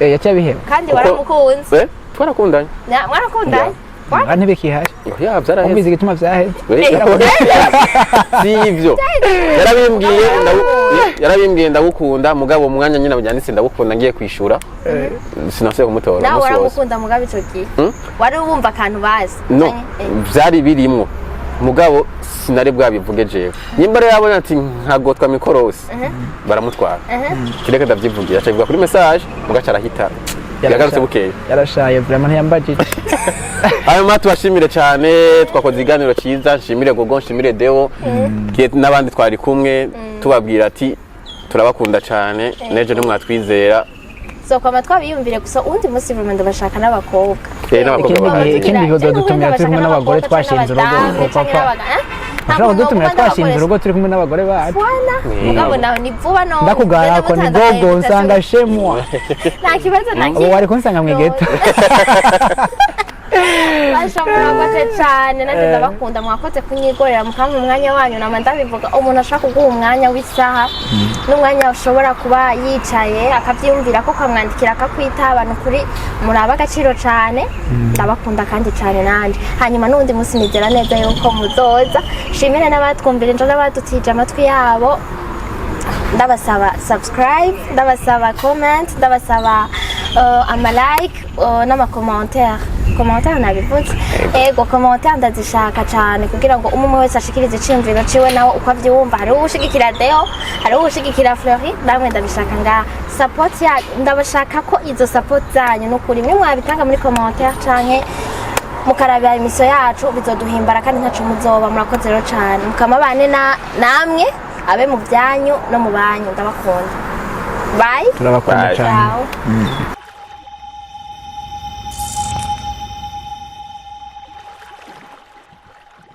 Yaciye abiheba. Kandi Kuko- waramukunze? Twarakundanye. Mwarakundanye? Ah, ntibikihari. Ya, byaraheze. Umvize igituma vyaheze. Si ivyo, yarabimbwiye yarabimbwiye ndagukunda, mugabo umwanya nyine yanditse ndagukunda ngiye kwishura sinasubiye kumutora Nawe umunsi wose. waramukunda mugabo ico gihe wari wumva akantu bazi? No, byari birimwo, mugabo sinari bwabivuge jewe. Nimba rero yabona ati nkagotwa mikorosi baramutwara, kireka ndavyivugira, aca bivuga kuri message, mugaca arahita yagarutse bukeye. Yarashaye vraiment, ntiyambajije. Hanyuma tubashimire cyane, twakoze ikiganiro cyiza. Nshimire Gogo, nshimire Deo n'abandi twari kumwe, tubabwira ati turabakunda cyane, n'ejo ntimwatwizera. Zokwama twabiyumvire gusa uwundi munsi vraiment ndabashaka n'abakobwa. N'abakobwa Ikindi bahanze. ikindi gihe uzodutumira turi kumwe n'abagore twashinze urugo, papa. Ushobora kudutumira twashinze urugo turi kumwe n'abagore bacu. Mugabo nawe ni vuba no Ndakugara ko ni gogo nsanga shemwa. Nta kibazo na Ubu wari kunsanga mu igeto. Basha, murakoze cyane, nanjye ndabakunda. Mwakoze kunyigorera mukampa umwanya wanyu. Nama ndabivuga, umuntu ashobora kuguha umwanya w'isaha n'umwanya ushobora kuba yicaye akabyiyumvira ko ukamwandikira akakwitaba, ni ukuri muraba agaciro cyane. Ndabakunda kandi cyane nanjye. Hanyuma n'undi munsi nizera neza yuko muzoza. Shimire n'abatwumvira injo n'abadutije amatwi yabo. Ndabasaba subscribe, ndabasaba comment, ndabasaba ama like n'ama commentaire. Commentaire nabivuze, ego, commentaire ndazishaka cyane kugira ngo umwe umwe wese ashikirize iciyumviro ciwe nawe uko avyumva. Hariho uwushigikira Deo, hariho uwushigikira Fleury, namwe ndabishaka ngaha support ya ndabashaka ko izo support zanyu nukuri mwe mwabitanga muri commentaire canke mukarabira émission yacu, bizoduhimbara kandi ntaco muzoba. Murakoze rero cyane, mukamabane na namwe abe mu byanyu no mu banyu. Ndabakunda, bye. Turabakunda Bye. cyane. Ciao.